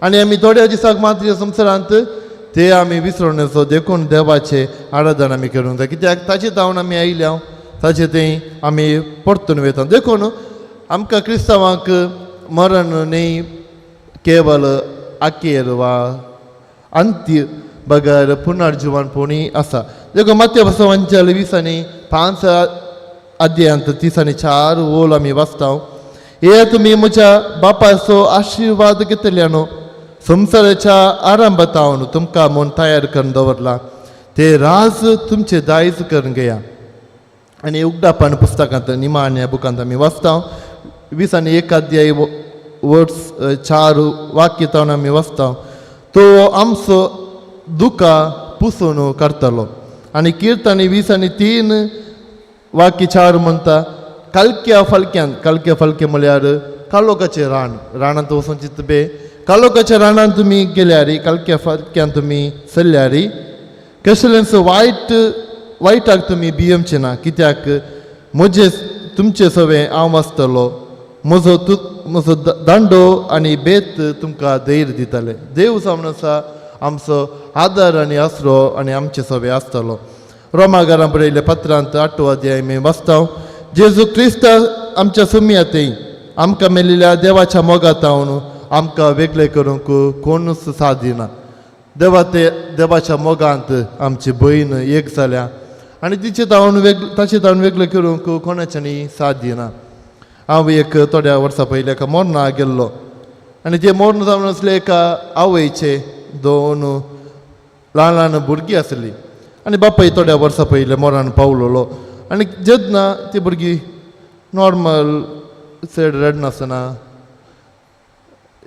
आनी आमी थोड्या दिसाक मात्र ह्या संवसारांत ते आमी विसरून वचो. देखून देवाचें आराधन आमी करूंक जाय, कित्याक ताचे धांवन आमी आयल्या, ताचे थंय आमी परतून वयता. देखून आमकां क्रिस्तांवांक मरण न्ही केवल आकेर वा अंत्य बगर पुनर्जिवनपणी आसा. देखून मात्य बसवांच्या 20 आनी 5 अध्यायांत 30 आनी 4 ओल आमी वाचता, हे तुमी म्हज्या बापाचो आशिर्वाद घेतल्या न्हू, संवसाराच्या आरंभातावन तुमकां म्हूण तयार करून दवरला ते राज तुमचे दायज करून घेया. आनी उगडापण पुस्तकांत निमाण्या बुकांत आमी वाचता, 20 आनी 1 अध्याय वर्स 4 वाक्य तावन आमी वाचता, तो आमचो दुकां पुसून काडटलो. आनी किर्तन 20 आनी 3 वाक्य 4 म्हणटा, कालक्या फालक्यान, कालक्या फालके म्हळ्यार कालोकाचें रान, रानांत वचून चिंतबे कालोकाच्या रानांत तुमी गेल्यार, कालक्या फालक्यान तुमी चल्ल्यार कसलेंच वायट वायटाक तुमी भियेवचें ना, कित्याक म्हजे तुमचे सवें हांव आसतलो, म्हजो तु म्हजो दांडो आनी बेत तुमकां धैर्य दितले. देव जावन आसा आमचो आदार आनी आसरो आनी आमचे सवें आसतलो. रोमागारां बरयल्ल्या पत्रांत 8 अध्याय आमी वाचता, जेजू क्रिस्त आमच्या सुमयातय आमकां मेळिल्ल्या देवाच्या मोगातावन आमकां वेगळें करूंक कोणूच साथ दिना. देवा ते देवाच्या मोगांत आमची भयण एक जाल्या आनी तिचे धांवन वेग ताचे धांवन वेगळें करूंक कोणाच्यानी साथ दिना. हांव एक थोड्या वर्सां पयलीं एका मोर्ना गेल्लो आनी ते मोर्न जावन आसले एका आवयचे 2 ल्हान ल्हान भुरगीं आसलीं आनी बापाय थोड्या वर्सां पयलीं मोरान पावलोलो. आनी जेन्ना ती भुरगीं नॉर्मल चड रडनासतना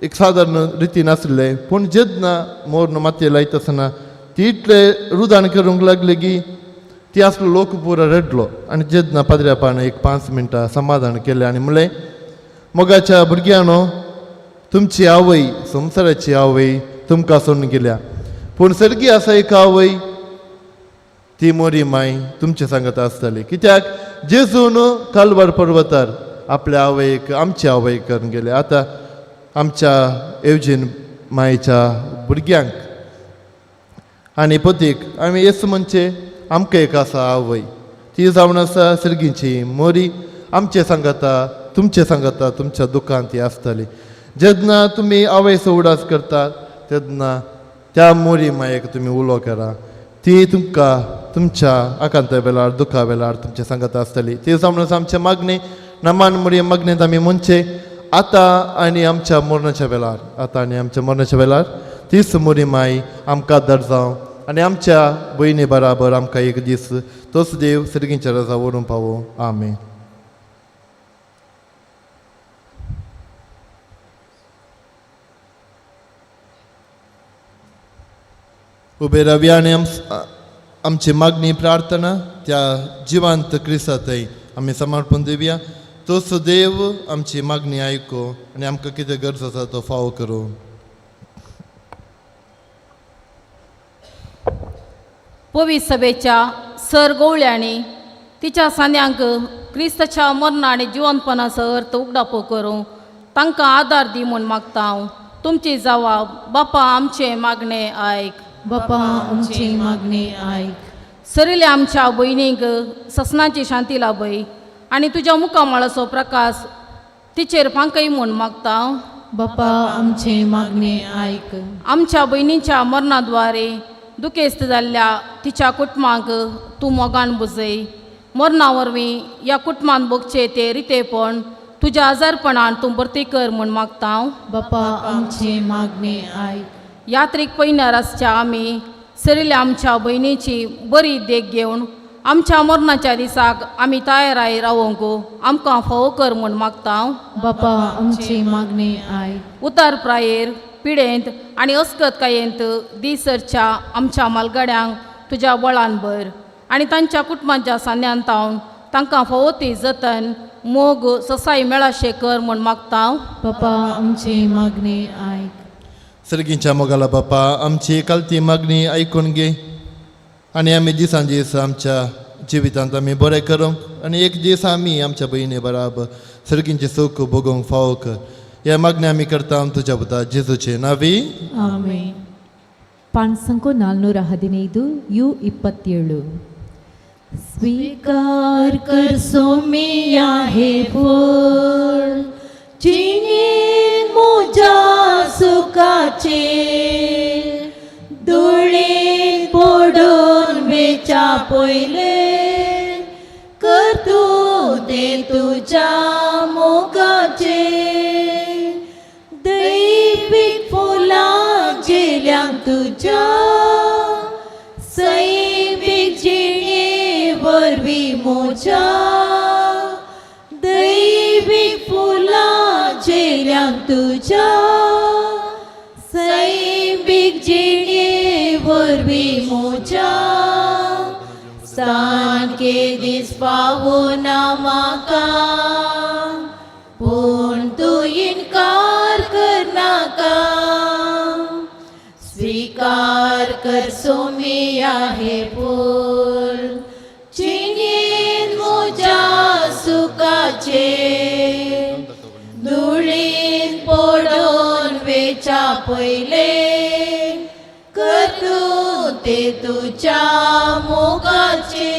एक सादारण रितीन आसलें, पूण जेन्ना मोर्न मातयें लायता आसतना ती इतलें रुदान करूंक लागली की ती आसलो लोक पुरो रडलो. आनी जेन्ना पाद्र्यापान एक 5 मिनटां समाधान केलें आनी म्हणलें, मोगाच्या भुरग्यांनो, तुमची आवय संवसाराची आवय तुमकां सोडून गेल्या, पूण सर्गी आसा एक आवय, ती मोरी माय तुमचे सांगत आसतली. कित्याक जेजून कालवार पर्वतार आपल्या आवयक आमची आवय करून गेले. आतां आमच्या येवजीन मायेच्या भुरग्यांक आनी पतीक आमी येस म्हणचे आमकां एक आसा आवय, ती जावन आसा सर्गीची मोरी, आमचे सांगता तुमचे सांगता तुमच्या दुकान ती आसतली. जेन्ना तुमी आवयचो उडास करता तेन्ना त्या मोरी मायेक तुमी उलो करा, ती तुमकां तुमच्या आकांता वेळार दुखा वेळार तुमचे सांगता आसतली. ती जावन आसा आमचे मागणी नमान मोरी मागणेंत आमी म्हणचे आतां आनी आमच्या मरणाच्या वेळार, आतां आनी आमच्या मरणाच्या वेळार तीच मोरी माय आमकां आदार जावं आनी आमच्या भयणी बराबर आमकां एक दीस तोच देव सर्गींच्या रजा व्हरूंक पावो. आमेन. उबे रावया आनी आमची मागणी प्रार्थना त्या जिवंत क्रिस्ताथंय आमी समर्पण दिवया. तोच देव आमची मागणी आयको आनी आमकां कितें गरज आसा तो फावो करूं. पवित्र सभेच्या सर गोवळ्यांनी तिच्या सांद्यांक क्रिस्ताच्या मरणा आनी जिवनपणाचो अर्थ उगडापो करूं तांकां आदार दी म्हूण मागता हांव. तुमची जावा बापा आमचें मागणें आयक. बापा आमचें मागणें आयक. सरिल्ल्या आमच्या भयणीक ससनाची शांती लाभय आनी तुज्या मुखामळाचो प्रकाश तिचेर फांकय म्हूण मागता. बापा आमचें मागणें आयक. आमच्या भयणीच्या मरणाद्वारे दुखेस्त जाल्ल्या तिच्या कुटुंबाक तूं मोगान बुजय. मरणा वरवीं ह्या कुटुंबान भोगचें तें रितेपण तुज्या आजारपणान तूं भरती कर म्हूण मागता हांव. बापा आमचें मागणें आयक. यात्रीक पयणार आसच्या आमी सरिल्ल्या आमच्या भयणीची बरी देख घेवन आमच्या मरणाच्या दिसाक आमी तयाराय रावोंक आमकां फावो कर म्हूण मागता हांव. बापा आमचें मागणें आयक. उतार प्रायेर पिडेंत आनी अस्कतकायेंत दीसरच्या आमच्या मालगाड्यांक तुज्या बळान भर आनी तांच्या कुटुंबाच्या सांन्यान तावन तांकां फावो ती जतन मोग ससाई मेळाशें कर म्हूण मागता. बापा आमची मागणी आयक. सर्गींच्या मोगाला बापा, आमची कालती मागणी आयकून घे आनी आमी दिसान दीस आमच्या जिवितांत आमी बरें करूंक आनी एक दीस आमी आमच्या भयणी बराबर सर्गींचें सूख भोगोवंक फावो कर. ह्या मागणी आमी करता तुज्या पुता जेजूचे नावी. आमेन. ಪಾಣ್ಸಂಕು 415 you 27. स्वीकार कर सोमिया हे फूल जिणेन म्हज्या सुखाचे धुळेन पडून वेच्या पयले कर तूं तें तुज्या मोगाचे दैवीक फुलां झेल्यांक तुज्या सैमीक जिणे वरवीं म्हज्या दैवीक फुलां झेल्यांक तुज्या सैमीक जिणे वरवीं म्हज्या सामके दीस पावना म्हाका पूण तूं इनकार करनाका. स्वीकार कर सोमिया हे फूल जिणेन म्हज्या सुखाचे धुळीन पडून वेच्या पयले कर तूं तें तुज्या मोगाचे.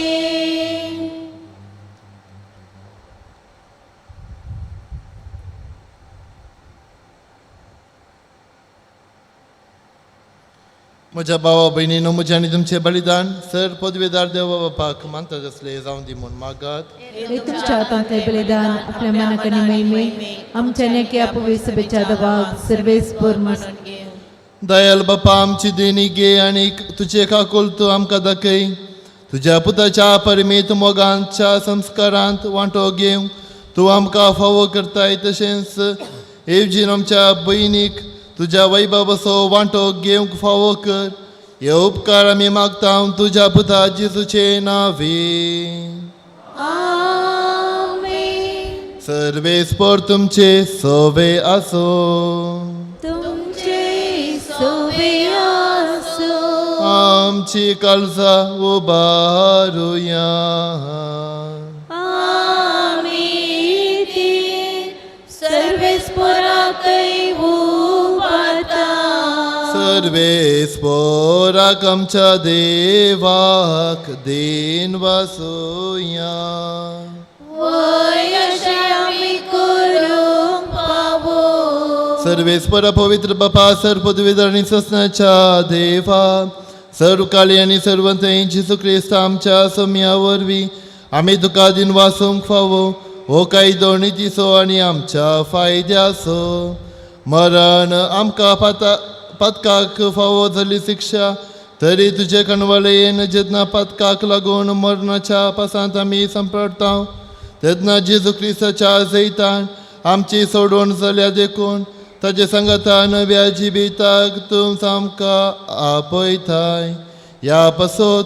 म्हज्या भावा भयणीनो, म्हजें आनी तुमचें बलिदान सर पदवेदार देवा बापाक मानता तसलें जावं दी म्हूण मागात. हे तुमच्या हातांतलें बलिदान आपल्या मनाक आनी महिमे आमच्या नेक्या पवित्र सभेच्या दबाग सर्वेस्पर मानून घे. दयाल बापा, आमची देणी घे आनी तुजे काकुल तूं आमकां दाखय. तुज्या पुताच्या परमेत मोगांच्या संस्कारांत वांटो घेवंक तूं आमकां फावो करताय, तशेंच एवजीन आमच्या भयणीक तुज्या वैभवाचो वांटो घेवंक फावो कर. हे उपकार आमी मागता तुज्या पुता जेजूचे नांवे. आमेन. सर्वेस्पर तुमचे सोवे आसो. तुमचे सोवे आसो. आमची काळजां उबारुया. आमी ती सर्वेस्पराकय उबारता. सर्वेस्पराक आमच्या देवाक देन वासोया. वय अशें आमी करूंक पावो. सर्वेस्पर पवित्र बापा, सर्व पदवीधर आनी ससनाच्या देवा, सर्व काळी आनी सर्व थंय जेजू क्रिस्त आमच्या सोम्या वरवीं आमी तुका दिन वासूंक फावो हो कायदो नितीचो आनी आमच्या फायद्याचो. मरण आमकां पातकाक फावो जाल्ली शिक्षा, तरी तुजे कणवळेन जेन्ना पातकाक लागून मरणाच्या पासांत आमी सांपडटा तेन्ना जेजू क्रिस्ताच्या जैतान आमची सोडवण जाल्या देखून ताजे सांगाता नव्या जिविताक तूं आमकां आपयताय. ह्या पासत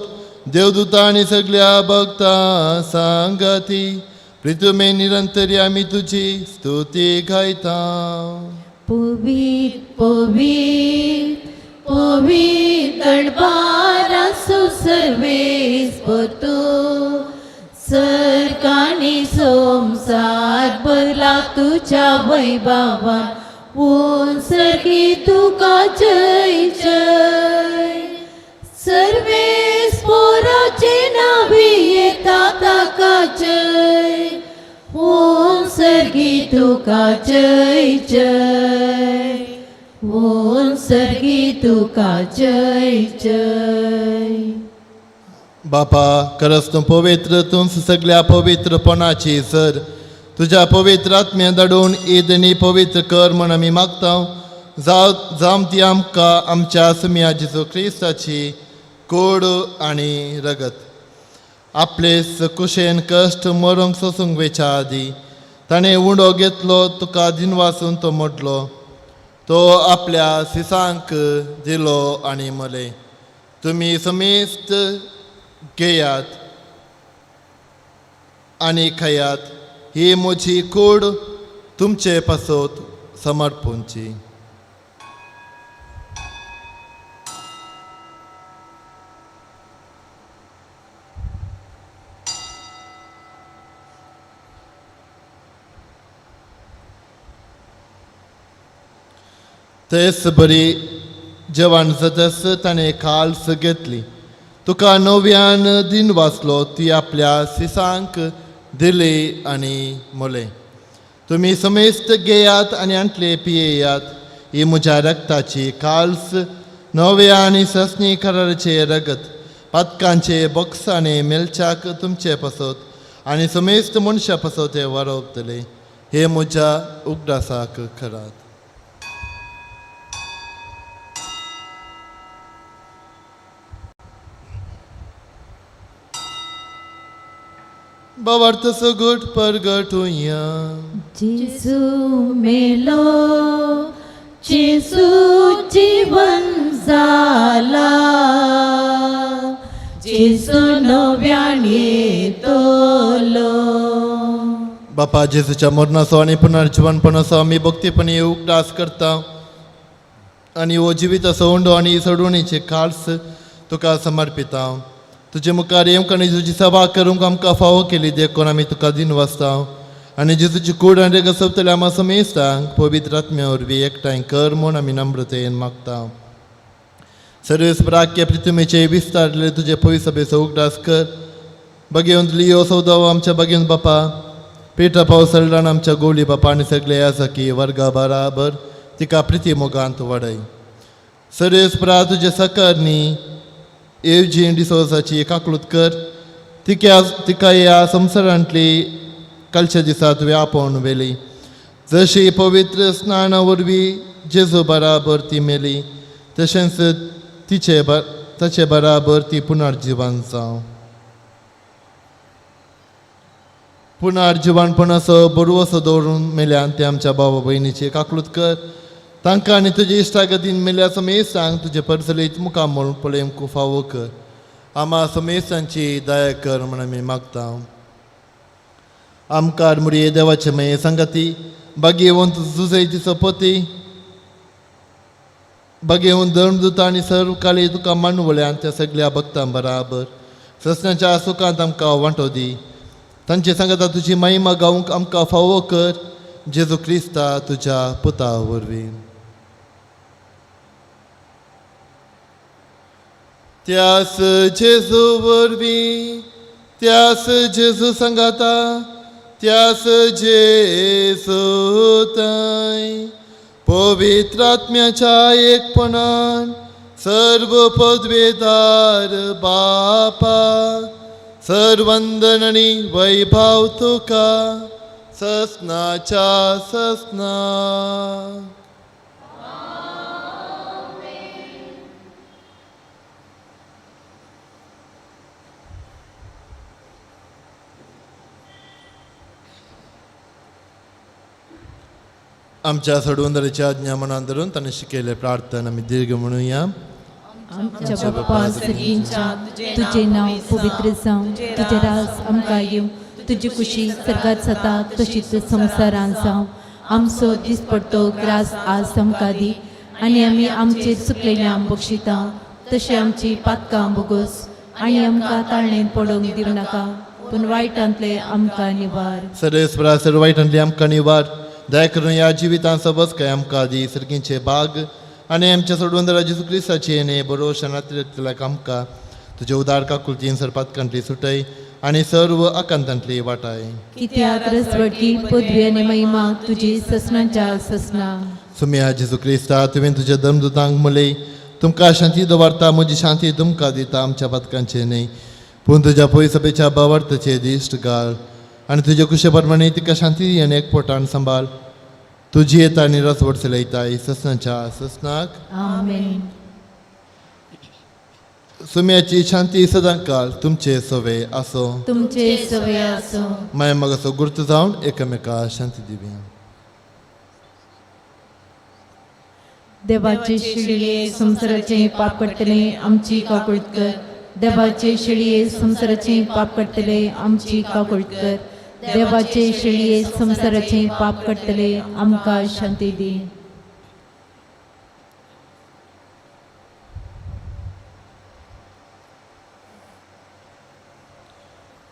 देवदूता आनी सगल्या भक्तां सांगाती प्रितुमे निरंतरी आमी तुजी स्तुती गायता. पवित्र पवित्र पवित्र बारासो सर्वेस्पर तूं सरकानी संवसार भरला तुज्या वैभवान ऊन सर्गी तुका जय जय. सर्वेस्पराचे नांवी येता ताका जय ऊन सर्गी तुका जय जय ऊन सर्गी तुका जय जय. बापा, खरंच तूं पवित्र, तूं सगल्या पवित्रपणाची सर. तुज्या पवित्र आत्म्या धाडून ईद आनी पवित्र कर म्हण आमी मागता. जावं जावं ती आमकां आमच्या सुम्या जेजू क्रिस्ताची कोड आनी रगत. आपले कुशेन कश्ट मरूंक सोसूंक वेच्या आदी ताणें उंडो घेतलो, तुका दिनवासून तो मोडलो. तो आपल्या सिसांक दिलो आनी म्हळें, तुमी समेस्त घेयात आनी खायात, ही म्हजी कूड तुमचे पासत समर्पूंची. तेच बरी जेवण जातच ताणें काल्स घेतली, तुका नव्यान दिन वाचलो, ती आपल्या सिसांक दिली आनी म्हळें, तुमी समेस्त घेयात आनी आंतले पियेयात, ही म्हज्या रक्ताची काल्स, नव्या आनी ससनी कराराचे रगत, पातकांचे बॉक्स आनी मेलच्याक तुमचे पासत आनी समेस्त मनशां पासत हे वारोवतले. हे म्हज्या उगडासाक करात. बाबार्थ सगट परगटुया. जेजू मेलो, जेजू जीवन जाला, जेजू नव्यान येतलो. बापा, जेजूच्या मरणाचो आनी पुनर्जिवनपणाचो आमी भक्तीपणी उगडास करता आनी हो जिविताचो उंडो आनी सोडवणीचे काल्स तुका समर्पिता. तुजे मुखार येवंक आनी तुजी सभा करूंक आमकां फावो केली देखून आमी तुका दिन वाचता आनी जेजूची कूड आनी रेगा सोंपतले आमा समेस्तांक पवित्र आत्म्या वरवीं एकठांय कर म्हूण आमी नम्रतेन मागता. सर्वेस प्राक्य पृथ्वीचे विस्तारले तुजे पयस सभेचो उगडास कर. बगेवन लियो सौदाव आमच्या बगेवन बापा, पेटा पावसल्डान आमच्या गोवली बापा आनी सगळे आसा की वर्गा बराबर तिका प्रिती मोगांत वाडय. सर्वेस प्रा तुजे सकरनी एवजी डिसोजाची काकलूत कर, तिका तिका ह्या संवसारांतली कालच्या दिसा तुवें आपोवन व्हेली. जशी पवित्र स्नाना वरवीं जेजू बराबर ती मेली, तशेंच तिचे ताचे बराबर ती पुनर्जिवन जावं. पुनर्जिवनपणाचो बरवसो दवरून मेल्यान ते आमच्या बाबा भयणीची काकलूत कर. तांकां आनी तुजे इश्टागतीन मेल्या समेस्तांक तुजे परसलीत मुखार म्हणून पळोवंक फावो कर. आमा समेस्तांची दया कर म्हण आमी मागता. आमकार मुरये देवाचे माये सांगाती बागेवंत जुजयची सपती बागेवन धर्मदूत आनी सर्व काली तुका मांडवल्या त्या सगळ्या भक्तां बराबर ससनाच्या सुखांत आमकां वांटो दी. तांचे सांगाता तुजी महिमा गावंक आमकां फावो कर, जेजू क्रिस्ता तुज्या पुता वरवीं. त्यास जेजू वरवीं, त्यास जेजू सांगाता, त्यास जेजू ताय पवित्र आत्म्याच्या एकपणान सर्व पदवेदार बापा, सर्वंदन आनी वैभाव तुका ससनाच्या ससना. आमच्या सोडवंदराची आज्ञा मनात धरून ताणें शिकयलें प्रार्थना आमी दीर्घ म्हणुया. आमच्या बाप्पा सर्गींच्या, तुजें नांव पवित्र जावं, तुजें राज आमकां येवं, तुजी कुशी सर्गात जाता तशीच संवसारांत जावं. आमचो दिसपडतो ग्रास आज आमकां दी आनी आमी आमचेर चुकलेल्यांक बक्षिता तशें आमची पातकां बोगोस आनी आमकां ताळणेंत पडोवंक दिवं नाका, पूण वायटांतलें आमकां निवार. सर्वेस्परा सर्व वायटांतलें आमकां निवार. दया करून ह्या जिवितांत सबस काय आमकां दी सर्गींचे बाग आनी आमच्या सोडवंदरा जेजू क्रिस्ताचे येणे बरो शरणार्थीक आमकां तुजे उदार काकुळतीन सरपातकांतली सुटय आनी सर्व आकांतांतली वाटाय. कित्याक रसवटकी पदवी आनी महिमा तुजी ससनाच्या ससना. सुम्या जेजू क्रिस्ता, तुवें तुज्या धर्मदूतांक म्हणलें, तुमकां शांती दवरता, म्हजी शांती तुमकां दिता, आमच्या पातकांचे न्हय पूण तुज्या पयसभेच्या बावार्थाचे दिश्ट घाल आनी तुजे कुशे प्रमाणे तिका शांती आनी एकपोटान सांबाळ. तुजी येता आनी रसवट चलयताय ससनाच्या ससनाक. आमेन. सुम्याची शांती सदांकाळ तुमचे सवे आसो. तुमचे सवे आसो. माय मगाचो गुर्त जावन एकामेका शांती दिवया. देवाचे शिळये संवसाराचे पाप काडटले आमची काकुळट कर. देवाचे शिळये संवसाराचे पाप काडटले आमची काकुळट कर. देवाचे शिळये संवसाराचे पाप काडटले आमकां शांती दी.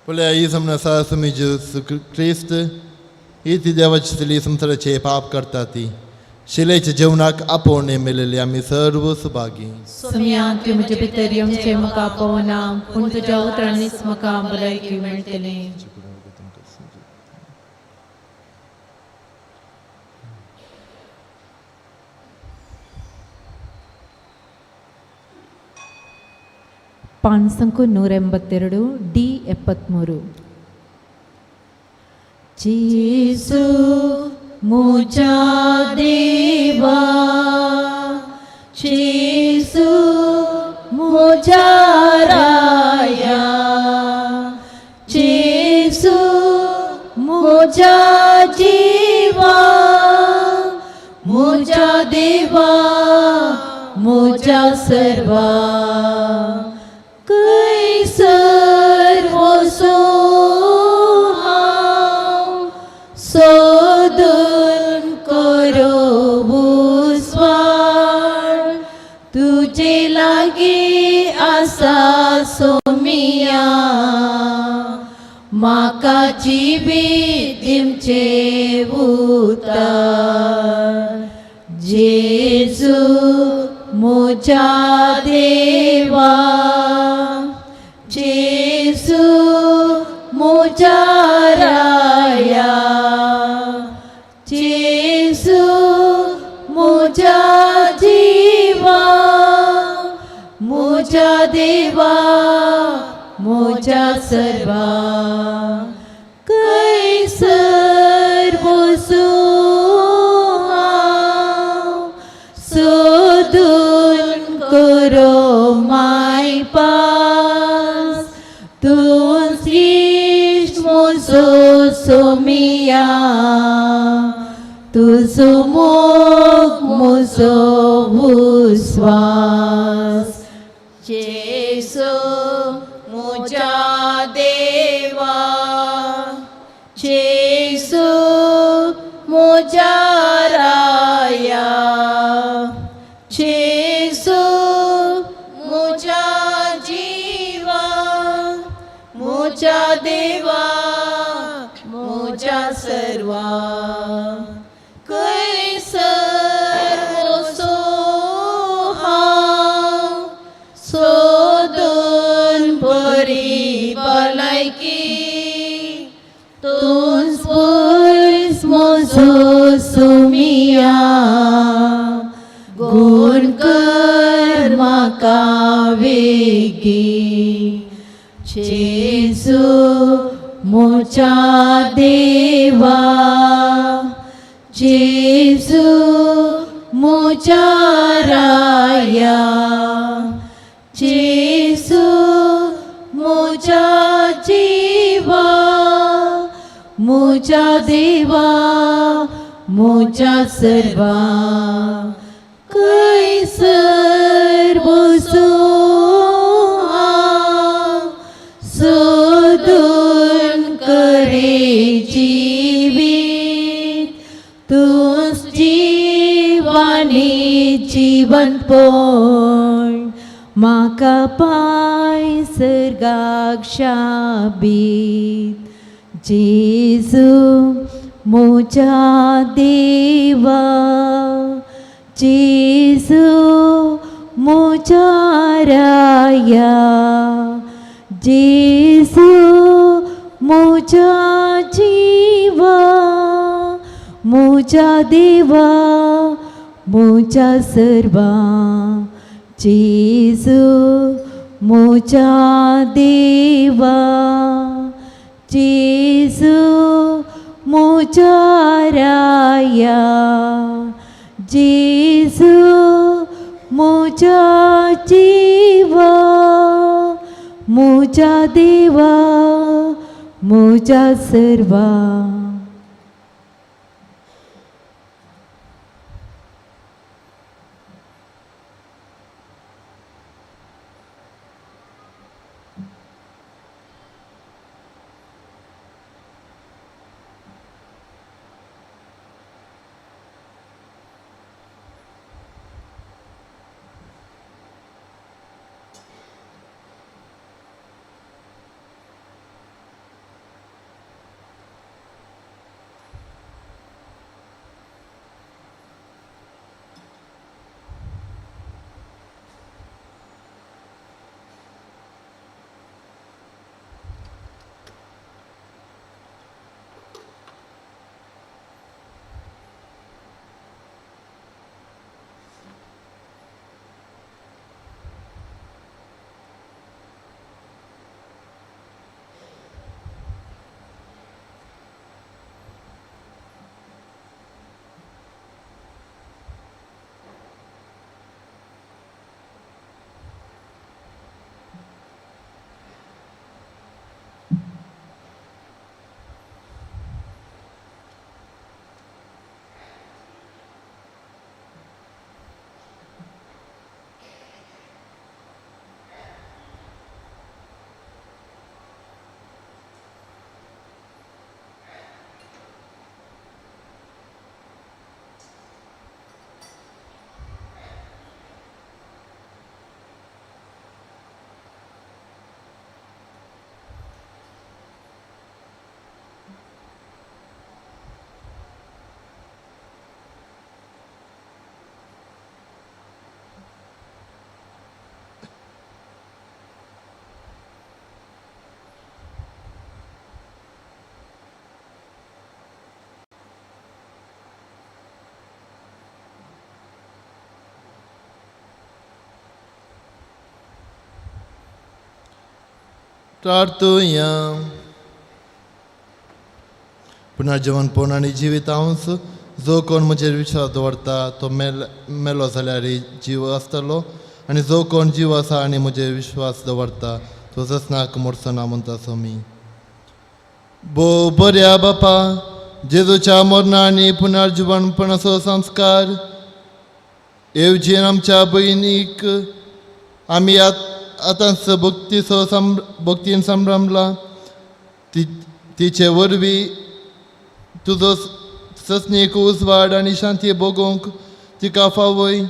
पळया ही समजा सुमी जेजू क्रिस्त ही ती देवाची चली संवसाराचे पाप करता ती शिलेच्या जेवणाक आपोवणे मेलेली आमी सर्व सुभागी. सोम्या तुवें म्हजे भितर येवचें म्हाका पवना, पूण तुज्या उतरांनीच म्हाका भलायकी मेळटली. ಪಾನ್ಸಂಕು 182 ಡಿ 73. जेसू मुझा देवा, जेसू मुझा राया, जेसू मुझा जीवा, मुझा देवा मुझा सर्वा, कैसर वसो हांव सोदून करो उस्वाड, तुजे लागीं आसा सोमिया, म्हाका जिवीत दिवचें उतर. जेजू म्हज्या देवा, जेजू म्हज्या राया, जेजू म्हज्या जिवा, म्हज्या देवा म्हज्या सर्वा, कैसर वसो हांव सोदून करो माय पास, तूं श्रीश म्हजो सोमिया, तुजो मोग म्हजो उस्वास. जेसू म्हज्या देवा, जेसू म्हज्या राया, जेसू म्हज्या जिवा, म्हज्या देवा म्हज्या सर्वा, कैसर वसो हांव सोदून बरी भलायकी, तूंच पयस म्हजो सोमिया, गुण कर म्हाका वेगीं. जेजू म्हज्या देवा, जेजू म्हज्या राया, जेजू म्हज्या जिवा, म्हज्या देवा म्हज्या सर्वा, कैसर वसो हांव सोदून करे जिवीत, तूंच जिवानी जिवनपण, म्हाका पांय सर्गाक शाबीत. जेजू म्हज्या देवा, जेजू म्हज्या राया, जेजू म्हज्या जिवा, म्हज्या देवा म्हज्या सर्वा, जेजू म्हज्या देवा, जेजू म्हज्या राया, जेजू म्हज्या जिवा, म्हज्या देवा म्हज्या सर्वा. प्रार्थुया. पुनर्जीवनपण आनी जिवितांस जो कोण म्हजेर विश्वास दवरता तो मेलो जाल्यार जीव आसतलो आनी जो कोण जीव आसा आनी म्हजेर विश्वास दवरता तो जसनाक मरचो ना म्हणटा स्वामी. भोव बऱ्या बापा, जेजूच्या मरणा आनी पुनर्जीवनपणाचो संस्कार येवजीन आमच्या भयणीक आमी आतांच भक्तीचो भक्तीन संभ्रमला. तिचे वरवीं तुजो ससनीक उजवाड आनी शांती भोगोवंक तिका फावय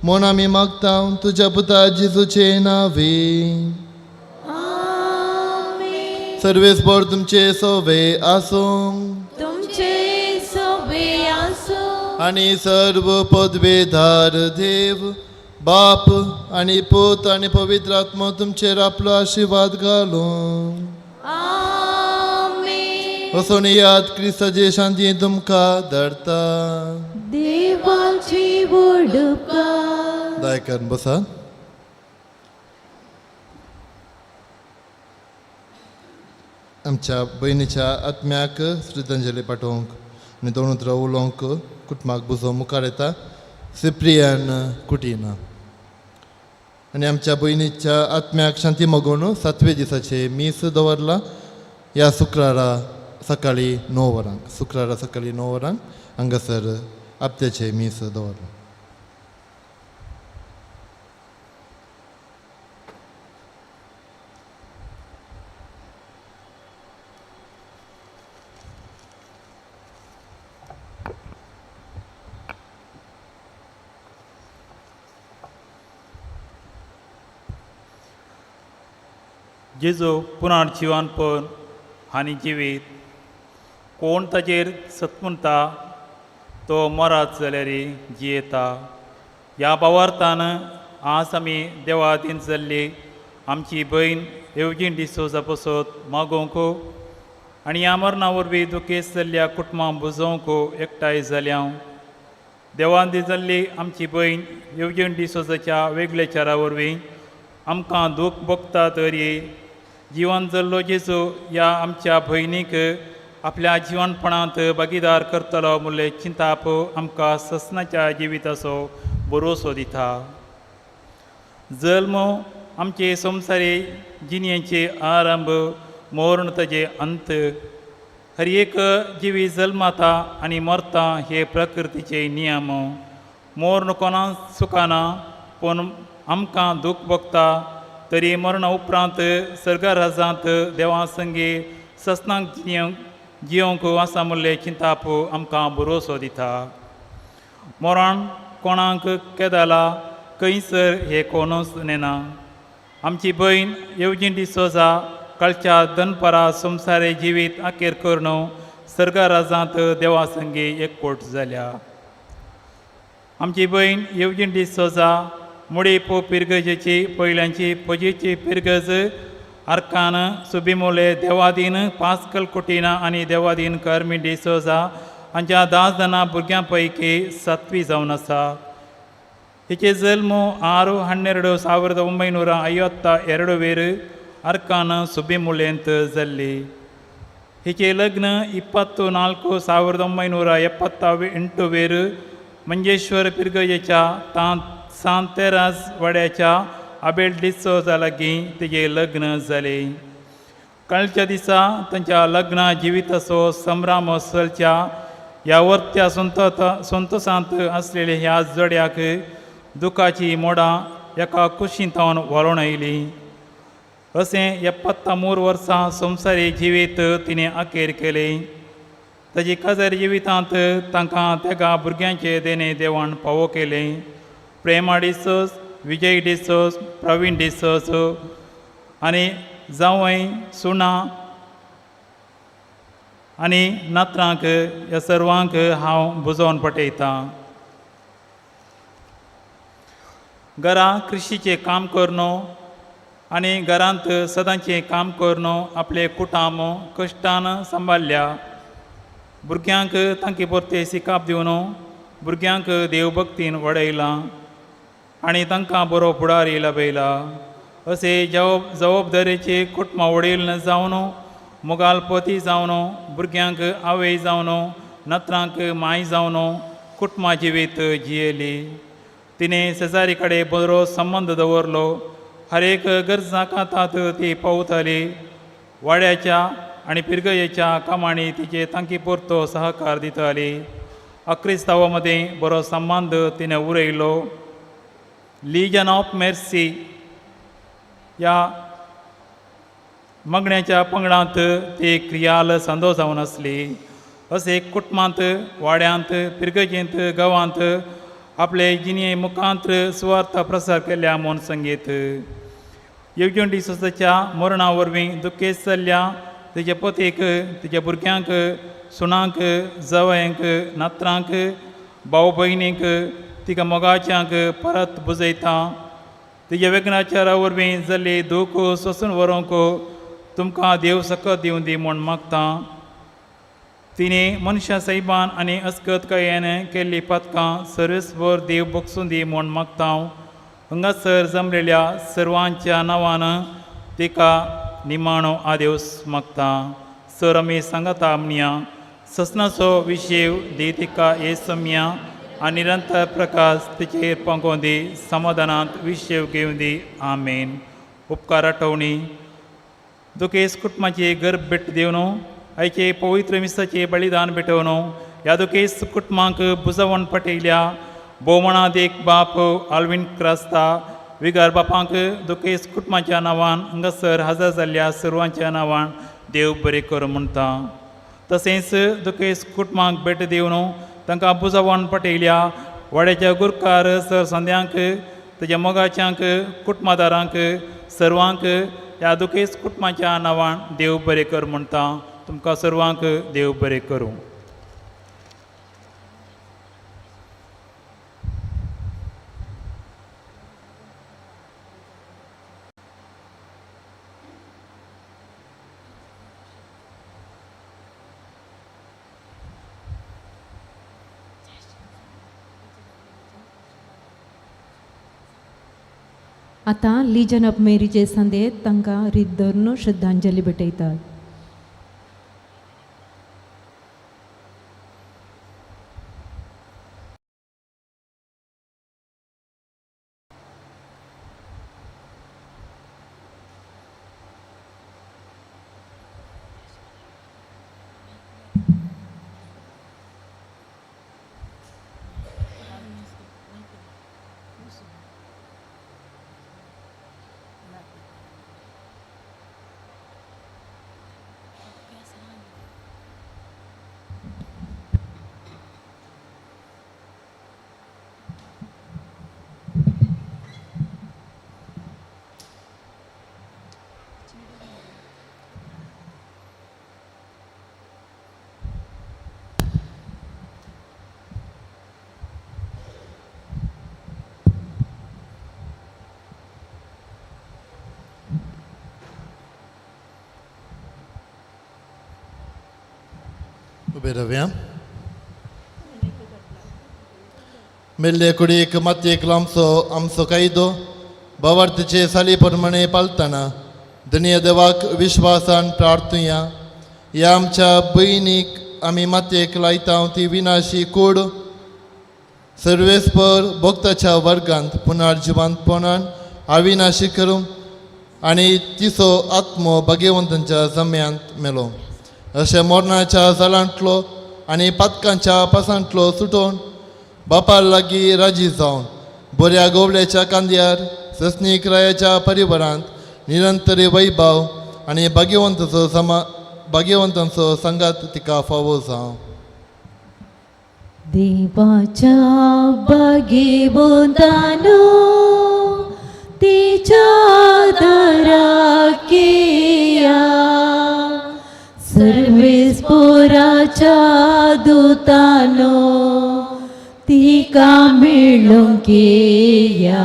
म्हूण आमी मागता तुज्या पुता जेजूचे नांवे. सर्वेस्पर तुमचे सोवे आसूं तुमचे सोवे आसूं. आनी सर्व पदवेधार देव बाप आनी पूत आनी पवित्र आत्मो तुमचेर आपलो आशिर्वाद घालूं. आमेन. वचून याद क्रिस्ताचे शांती तुमकां धरता. देवाची वडपा. दायकन बसा. आमच्या भयणीच्या आत्म्याक श्रद्धांजली पाठोवंक आनी दोन उतरां उलोवंक कुटुंबाक बुजो मुखार येता सिप्रियान कुटीना. आनी आमच्या भयणीच्या आत्म्याक शांती मागून सातवे दिसाचे मीस दवरला ह्या शुक्रारा सकाळीं 9 वरांक. शुक्रारा सकाळीं 9 वरांक हांगासर आपत्याचे मीस दवरला. जेजू पुनर्जीवनपण आनी जिवीत कोण ताजेर सत म्हणटा तो मरत जाल्यार जियेता. ह्या भावार्थान आज आमी देवादीन जाल्ली आमची भयण येवजीण डिसोजा पसत मागोवंक आनी ह्या मरणा वरवीं दुखेस्त जाल्ल्या कुटुंबां बुजोवंक एकठांय जाल्या. देवान जाल्ली आमची भयण येवजीण डिसोजाच्या वेगळेचारा वरवीं आमकां दूख भोगता तरी जिवन जल्लो जेजू ह्या आमच्या भयणीक आपल्या जिवनपणांत भागीदार करतलो म्हणलें चिंताप आमकां ससनाच्या जिविताचो भरोसो दिता. जल्म आमचे संवसारी जिणेचे आरंभ, मरण ताजे अंत. हर एक जिवी जल्माता आनी मरता हे प्रकृतीचे नियम. मरण कोणाक सुखाना पूण आमकां दूख भोगता तरी मरणा उपरांत सर्गराजांत देवा संगी ससनाक जियोंक आसा म्हणलें चिंताप आमकां भरोसो दिता. मरण कोणाक केदाला खंयसर हें कोणूच नेना. आमची भयण येवजीण डिसोजा कालच्या दनपारा संवसारी जिवीत अखेर करून सर्गराजांत देवा संगी एकवट जाल्या. आमची भयण येवजीण डिसोजा मुडीपो पिरगजेची पयल्यांची पजेची पिरगज आर्कान सुबिमोले देवादीन पास्कल कुटिना आनी देवादीन कर्मी डिसोजा हांच्या 10 जाणां भुरग्यां पैकी सातवी जावन आसा. हिचे जल्म 6-12-1952 वेर आर्कान सुबिमुलेंत जाल्ली. हिचे लग्न 24-1978 वेर मंजेश्वर पिरगजेच्या सांतेरास वाड्याच्या आबेल डिसोजा लागीं तिजें लग्न जालें. कालच्या दिसा तांच्या लग्ना जिविताचो संभ्रम चलच्या ह्या वर्त्या संतोसांत आसलेल्या ह्या जोड्याक दुखाची मोडां एका कुशींतावन व्हरून आयली. अशें 73 वर्सां संवसारी जिवीत तिणें अखेर केलें. ताजी काजार जिवितांत तांकां तेगा भुरग्यांचें देणें देवान फावो केलें. प्रेमा डिसोज, विजय डिसोज, प्रवीण डिसोज आनी जावंय सुना आनी नातरांक ह्या सर्वांक हांव बुजोवन पटयतां. घरा कृशीचें काम करून आनी घरांत सदांचें काम करून आपलें कुटुंब कश्टान सांबाळ्ळ्या. भुरग्यांक तांकी परते शिकाप दिवन भुरग्यांक देवभक्तीन वाडयलां आनी तांकां बरो फुडारी लाभयला. असे जबाबदारेचे कुटुंबा वडील जावन, मोगाल पती जावन, भुरग्यांक आवय जावन, नातरांक माय जावन कुटुंबा जिवीत जियेली. तिणें शेजारी कडेन बरो संबंद दवरलो. हर एक गरजां कांतात ती पावताली. वाड्याच्या आनी पिरगयेच्या कामांनी तिचे तांकी पुरतो सहकार दिताली. अक्रिस्तांवा मदीं बरो संबंद तिणें उरयलो. लिजन ऑफ मेर्सी ह्या मागण्याच्या पंगडांत ती क्रियाल संदो जावन आसली. अशें कुटुंबांत, वाड्यांत, पिरगजेंत, गांवांत आपले जिणये मुखांत सुवार्थ प्रसार केल्या म्हूण संगीत. येवजण डिसोजाच्या मरणा वरवीं दुखेस्त जाल्ल्या तिच्या पतीक, तिच्या भुरग्यांक, सुणांक, जावयांक, नातरांक, भाव भयणींक, तिका मोगाच्यांक परत बुजयता. तिच्या वेगनाचारा वरवीं जाल्ली दूख सोंसून व्हरूंक तुमकां देव सकत दिवं दी म्हूण मागता. तिणें मनशां सैबान आनी अस्कतकायेन केल्ली पदकां सर्वेस्पर देव बगसून दी म्हूण मागता. हांगासर जमलेल्या सर्वांच्या नांवान तिका निमाणो आदेवस मागता. सर आमी सांगता म्हणया, ससनाचो विशेव दी तिका हे सम्या आनी निरंतर प्रकाश तिचेर पंगोवन दी. समाधानांत विशेव घेवन दी. आमेन. उपकार आठवणी. दुखेस कुटुंबाची गर्भ भेट दिवन आयचे पवित्र मिसाचे बलिदान भेटोवन ह्या दुखेस कुटुंबांक बुजवण पटयल्या भोवमाना देख बाप आल्विन क्रास्ता विगार बापांक दुखेस कुटुंबाच्या नांवान हांगासर हजर जाल्ल्या सर्वांच्या नांवान देव बरें कर म्हणटा. तशेंच दुखेस कुटुंबांक भेट दिवन तांकां बुजवण पटयल्या वाड्याच्या गुरकार सर संद्यांक, ताच्या मोगाच्यांक, कुटुंबादारांक, सर्वांक ह्या दुखेस कुटुंबाच्या नांवान देव बरें कर म्हणटा. तुमकां सर्वांक देव बरें करूं. आतां लिजन ऑफ मेरीचे संदेत तांकां रीत धरून श्रद्धांजली भेटयतात. उबे रावया. मेल्ले कुडीक मातयेक लांबचो आमचो कायदो भावार्थीचे साली प्रमाणे पालतना धनया देवाक विश्वासान प्रार्थुया. ह्या आमच्या भयणीक आमी मातयेक लायता ती विनाशी कूड सर्वेस्पर भक्ताच्या वर्गांत पुनर्जिवंतपणान अविनाशी करूं आनी तिचो आत्मो भाग्यवंतांच्या जम्यांत मेलो. अशें मरणाच्या जालांतलो आनी पातकांच्या पासांतलो सुटोवन बापा लागीं राजी जावन बऱ्या गोवल्याच्या कांद्यार सस्नीक रायाच्या परिवारांत निरंतर वैभव आनी भाग्यवंताचो भाग्यवंतांचो सांगात तिका फावो जावं. देवाच्या भाग्यवंतानो तिच्या दाराक येया, सर्वेस्पोराच्या दुतानो तिका मेळूंक येया.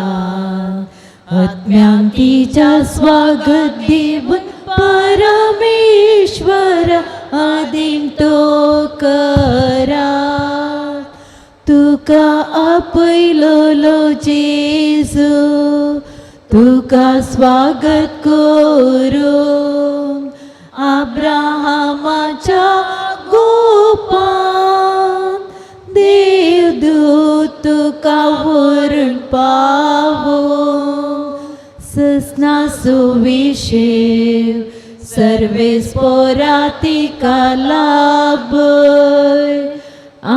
आत्म्यांक तिच्या स्वागत दिवन परमेश्वर आदीम तो करा. तुका आपयलोलो जेजू तुका स्वागत करूंक अब्राहमाच्या गोपान देवदूत तुका व्हरून पावोवंक ससना सुविशेव सर्वेस्पोरा तिका लाभय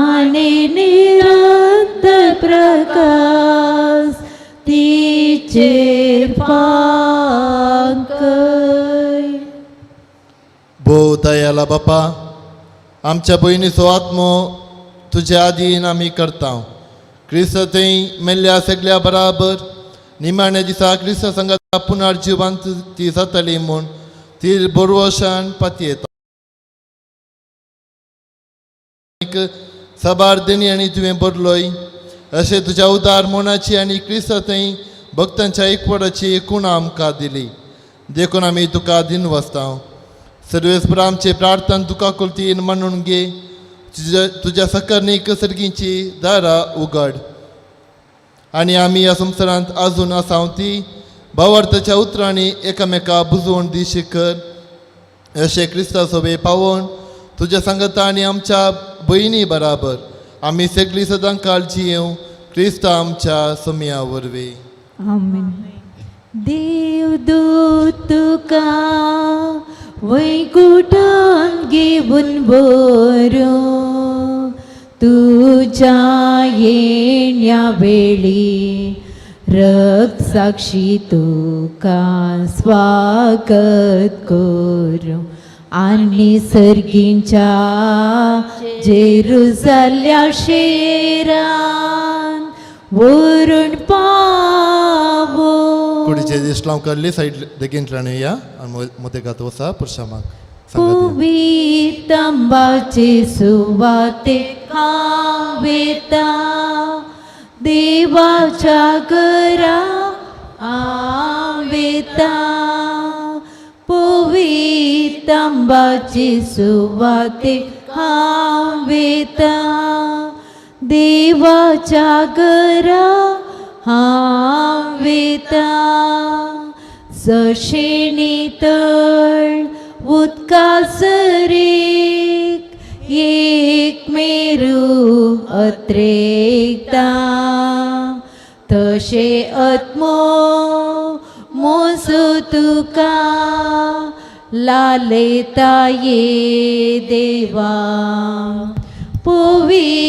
आनी निरंतर प्रकाश तिचेर फांकय. भोव दयाला बापा, आमच्या भयणीचो आत्मो तुज्या आदीन आमी करता. क्रिस्त थंय मेल्ल्या सगल्या बराबर निमाण्या दिसा क्रिस्त संगात पुनर्जिवंत ती जातली म्हूण ती बरवशान पातयेता. साबार देणी आनी तुवें बरलोय अशें तुज्या उदार मनाची आनी क्रिस्त थंय भक्तांच्या एकवटाची एकूण आमकां दिली, देखून आमी तुका दिन वसता. सर्वेस्पर आमचे प्रार्थना तुका कुलतीन म्हणून घे. तुज्या सकर्णीक सर्गींची दारां उगड आनी आमी ह्या संवसारांत आजून आसा ती भावार्थाच्या उतरांनी एकामेका बुजवण दी शिकर. अशें क्रिस्ता सोबे पावोवन तुज्या सांगता आनी आमच्या भयणी बराबर आमी सगळीं सदां काळ जियेवं क्रिस्ता आमच्या सोमया वरवीं. आमेन. देवदूत तुका वैकुटान घेवन व्हरूं तुज्या येण्या वेळी रक्तसाक्षी तुका स्वागत करूं आनी सर्गींच्या जेरुजाल्या शेरान व्हरून पावो. कुडीचे इस्लाम करली साईड देगेंतल्यान या आनी मोदेगात वसा पुरशामाक सांगात या. पवितंबाचे सुवाते हांव वेता देवाच्या घरा हांव वेता पवितंबाचे सुवाते हांव वेता देवाच्या घरा हांव वेता. जशें नितळ उदका सरीक एक मेरू अत्रेकता तशें आत्मो मोजो तुका लालयता ये देवा. पवितंबाचे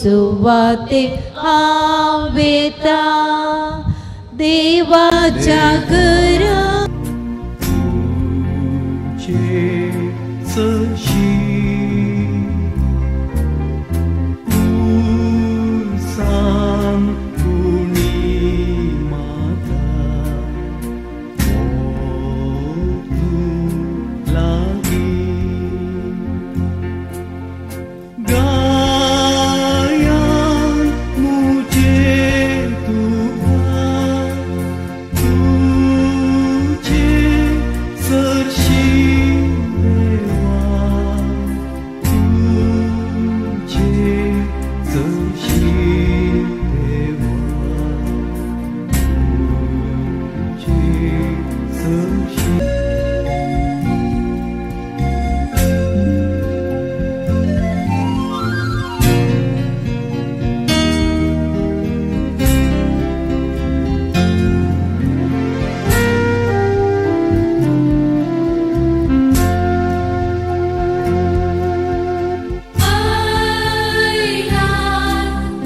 सुवाते हांव वेता देवाच्या घरा.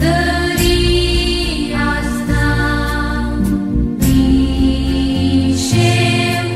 तरी आसता निशेव.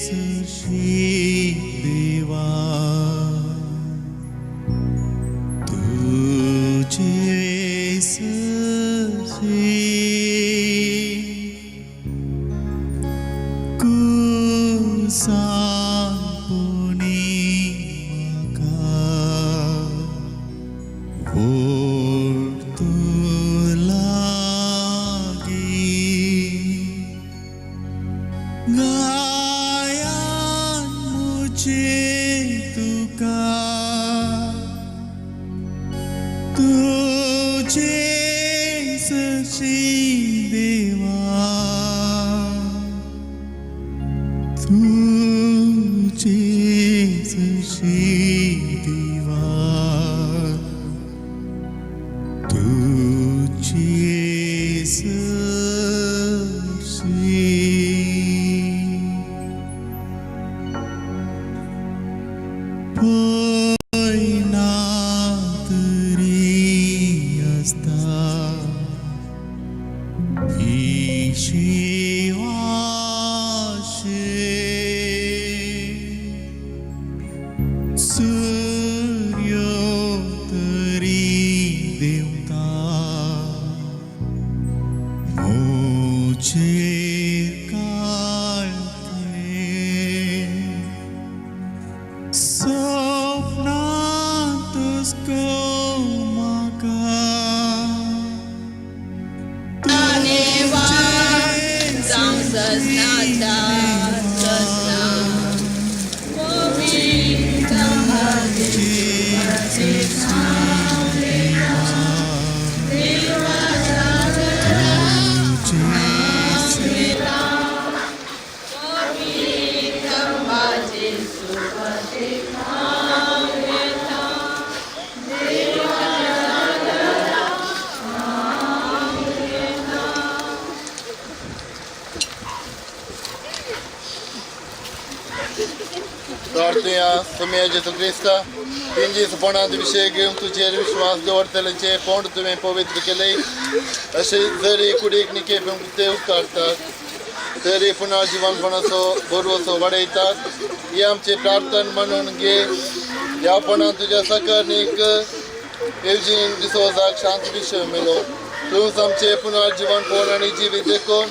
सरशी देवा तुझे सरशी कुसांपुनी म्हाका ओड तूं लागी गायान मुझे तुका तुझे सरशी देवा तुझे सरशी देवा तुझे सरशी पळयना तरी आसता ही शिवाशे सूर्य तरी देवता मोचेर काळखे सपनांतच गो म्हाका जावं ससनाच्या ससना प्रार्थुया सुम्या जेजू क्रिस्ता तेंजी सुपणांत विशय घेवन तुजेर विश्वास दवरतल्याचे पोंड तुवें पवित्र केले अशें जरी कुडीक निके ते उपकारतात तरी पुनः जिवनपणाचो बरोसो वाडयतात ही आमची प्रार्थना म्हणून घे ह्या पणान तुज्या सकर्णीक एवजीन डिसोजाक शांत विशय मेलो तूंच आमचें पुनर्जिवनपण आनी जिवीत देखून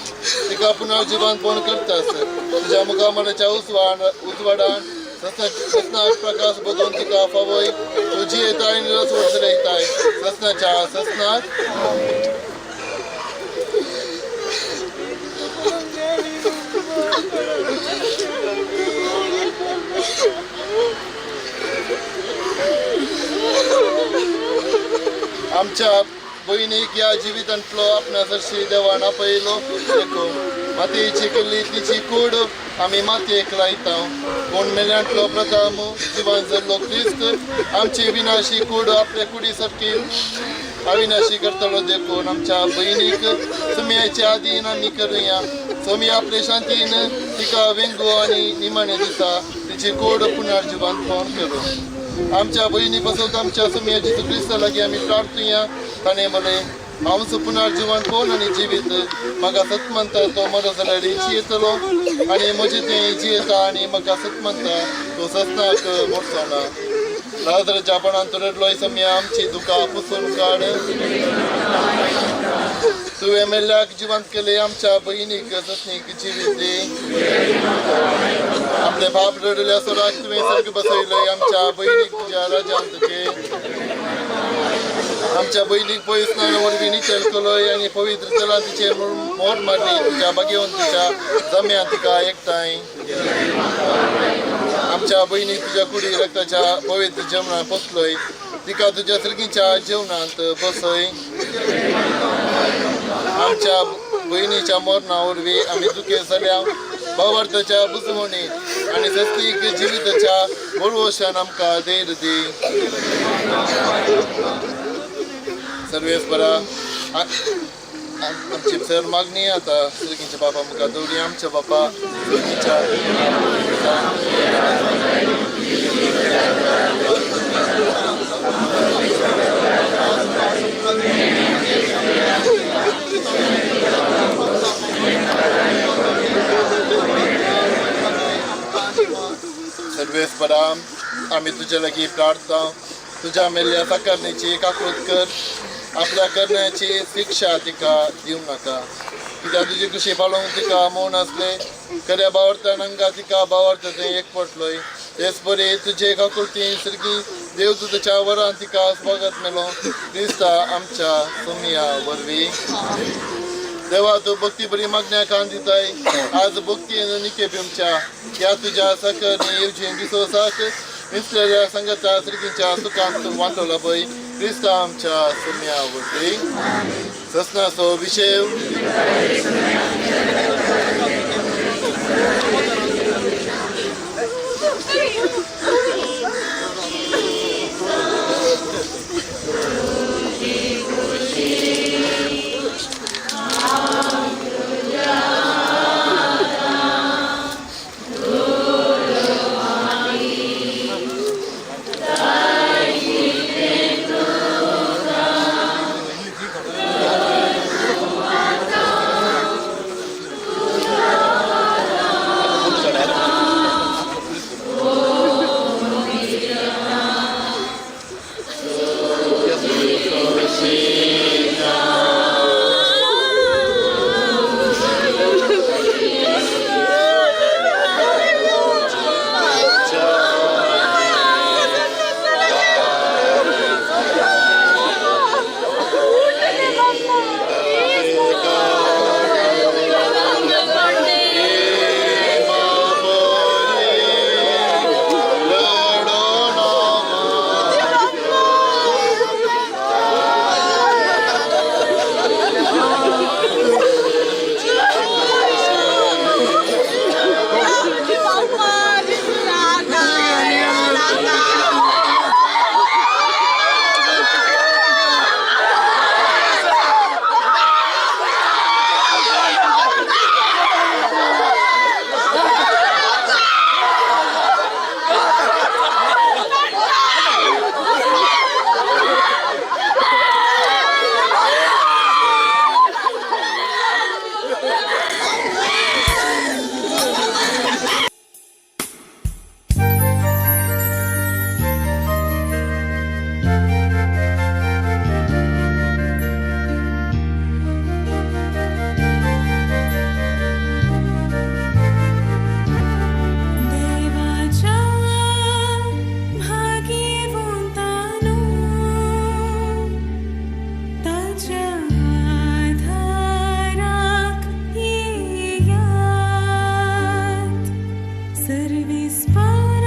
तिका पुनर्जिवनपण करतास तुज्या मुखामळाच्या उजवाडान ससनाक प्रकाश बदलून तिका फावय तुजी येताय निरस वचलयताय ससनाच्या ससनाक आमच्या भयणीक ह्या जिवितांतलो आपणा सरशी देवान आपयलो देखून मातयेची केल्ली तिची कूड आमी मातयेक लायता कोण मेल्यांतलो प्रथम जिवान जाल्लो क्रिस्त आमची विनाशी कूड आपले कुडी सारकी अविनाशी करतलो देखून आमच्या भयणीक सुमयाचे आदीन आमी करुया सोमी आपले शांतीन तिका वेंगो आनी निमाणे दिसा तिची कूड पुनर्जिवंतपण करूं आमच्या भयणी पासून आमच्या सुमया जेजू क्रिस्ता लागीं आमी प्रार्थुया ताणें म्हणलें हांव पुनर्जिवन कोण आनी जिवीत म्हाका सत म्हणटा तो मरो जाल्यार जियेतलो आनी म्हजें तें जियेता आनी म्हाका सत म्हणटा तो ससनाक मोडचो ना लाजराच्या पणान रडलोय सम्या आमची दुकां पुसून काड तुवें मेल्ल्याक जिवंत केलें आमच्या भयणीक ससनीक जिवीत दी आपले बाप रडल्या सोराक तुवें सर्ग बसयलय आमच्या भयणीक तुज्या राजांत घे आमच्या भयणीक पयस स्नान वरवीं निचल केलोय आनी पवित्र जलान तिचेर मोर मारली तुज्या बागेवन तुज्या जम्यान तिका एकठांय आमच्या भयणीक तुज्या कुडी रक्ताच्या पवित्र जेवणान पोसलोय तिका तुज्या सर्गीच्या जेवणांत बसय आमच्या भयणीच्या मरणा वरवीं आमी दुखे जाल्या भावार्थाच्या बुजवणी आनी सस्तीक जिविताच्या बरोवशान आमकां धैर्य दी सर्वेस्परा आमची सर मागणी आता सर्गीच्या बापा मुखार दवरी आमच्या बापा सर्गीच्या सर्वेस्परा आमी तुजे लागीं प्रार्थना तुज्या मेल्ल्या साकरणेची काकूत कर आपल्या करण्याची शिक्षा तिका दिवं नाका कित्याक तुजी कुशी पाळोवंक तिका मौन आसलें खऱ्या बावडतान अंगा तिका बावडता तें एक पटलोय तेच बरी तुजे काकुळती सर्गी देव तुझ्या वरान तिका स्वागत मेलो क्रिस्ता आमच्या सोमिया वरवीं. देवा तूं भक्ती बरी मागण्या कान दिताय आज भक्ती निके पिमच्या ह्या तुज्या साकर येवजी दिसोसाक मिसलेल्या संगता सर्गीच्या सुखांत वांटोला पळय क्रिस्ता आमच्या सोमिया वरवीं. ससनाचो विशय सर्विस्परा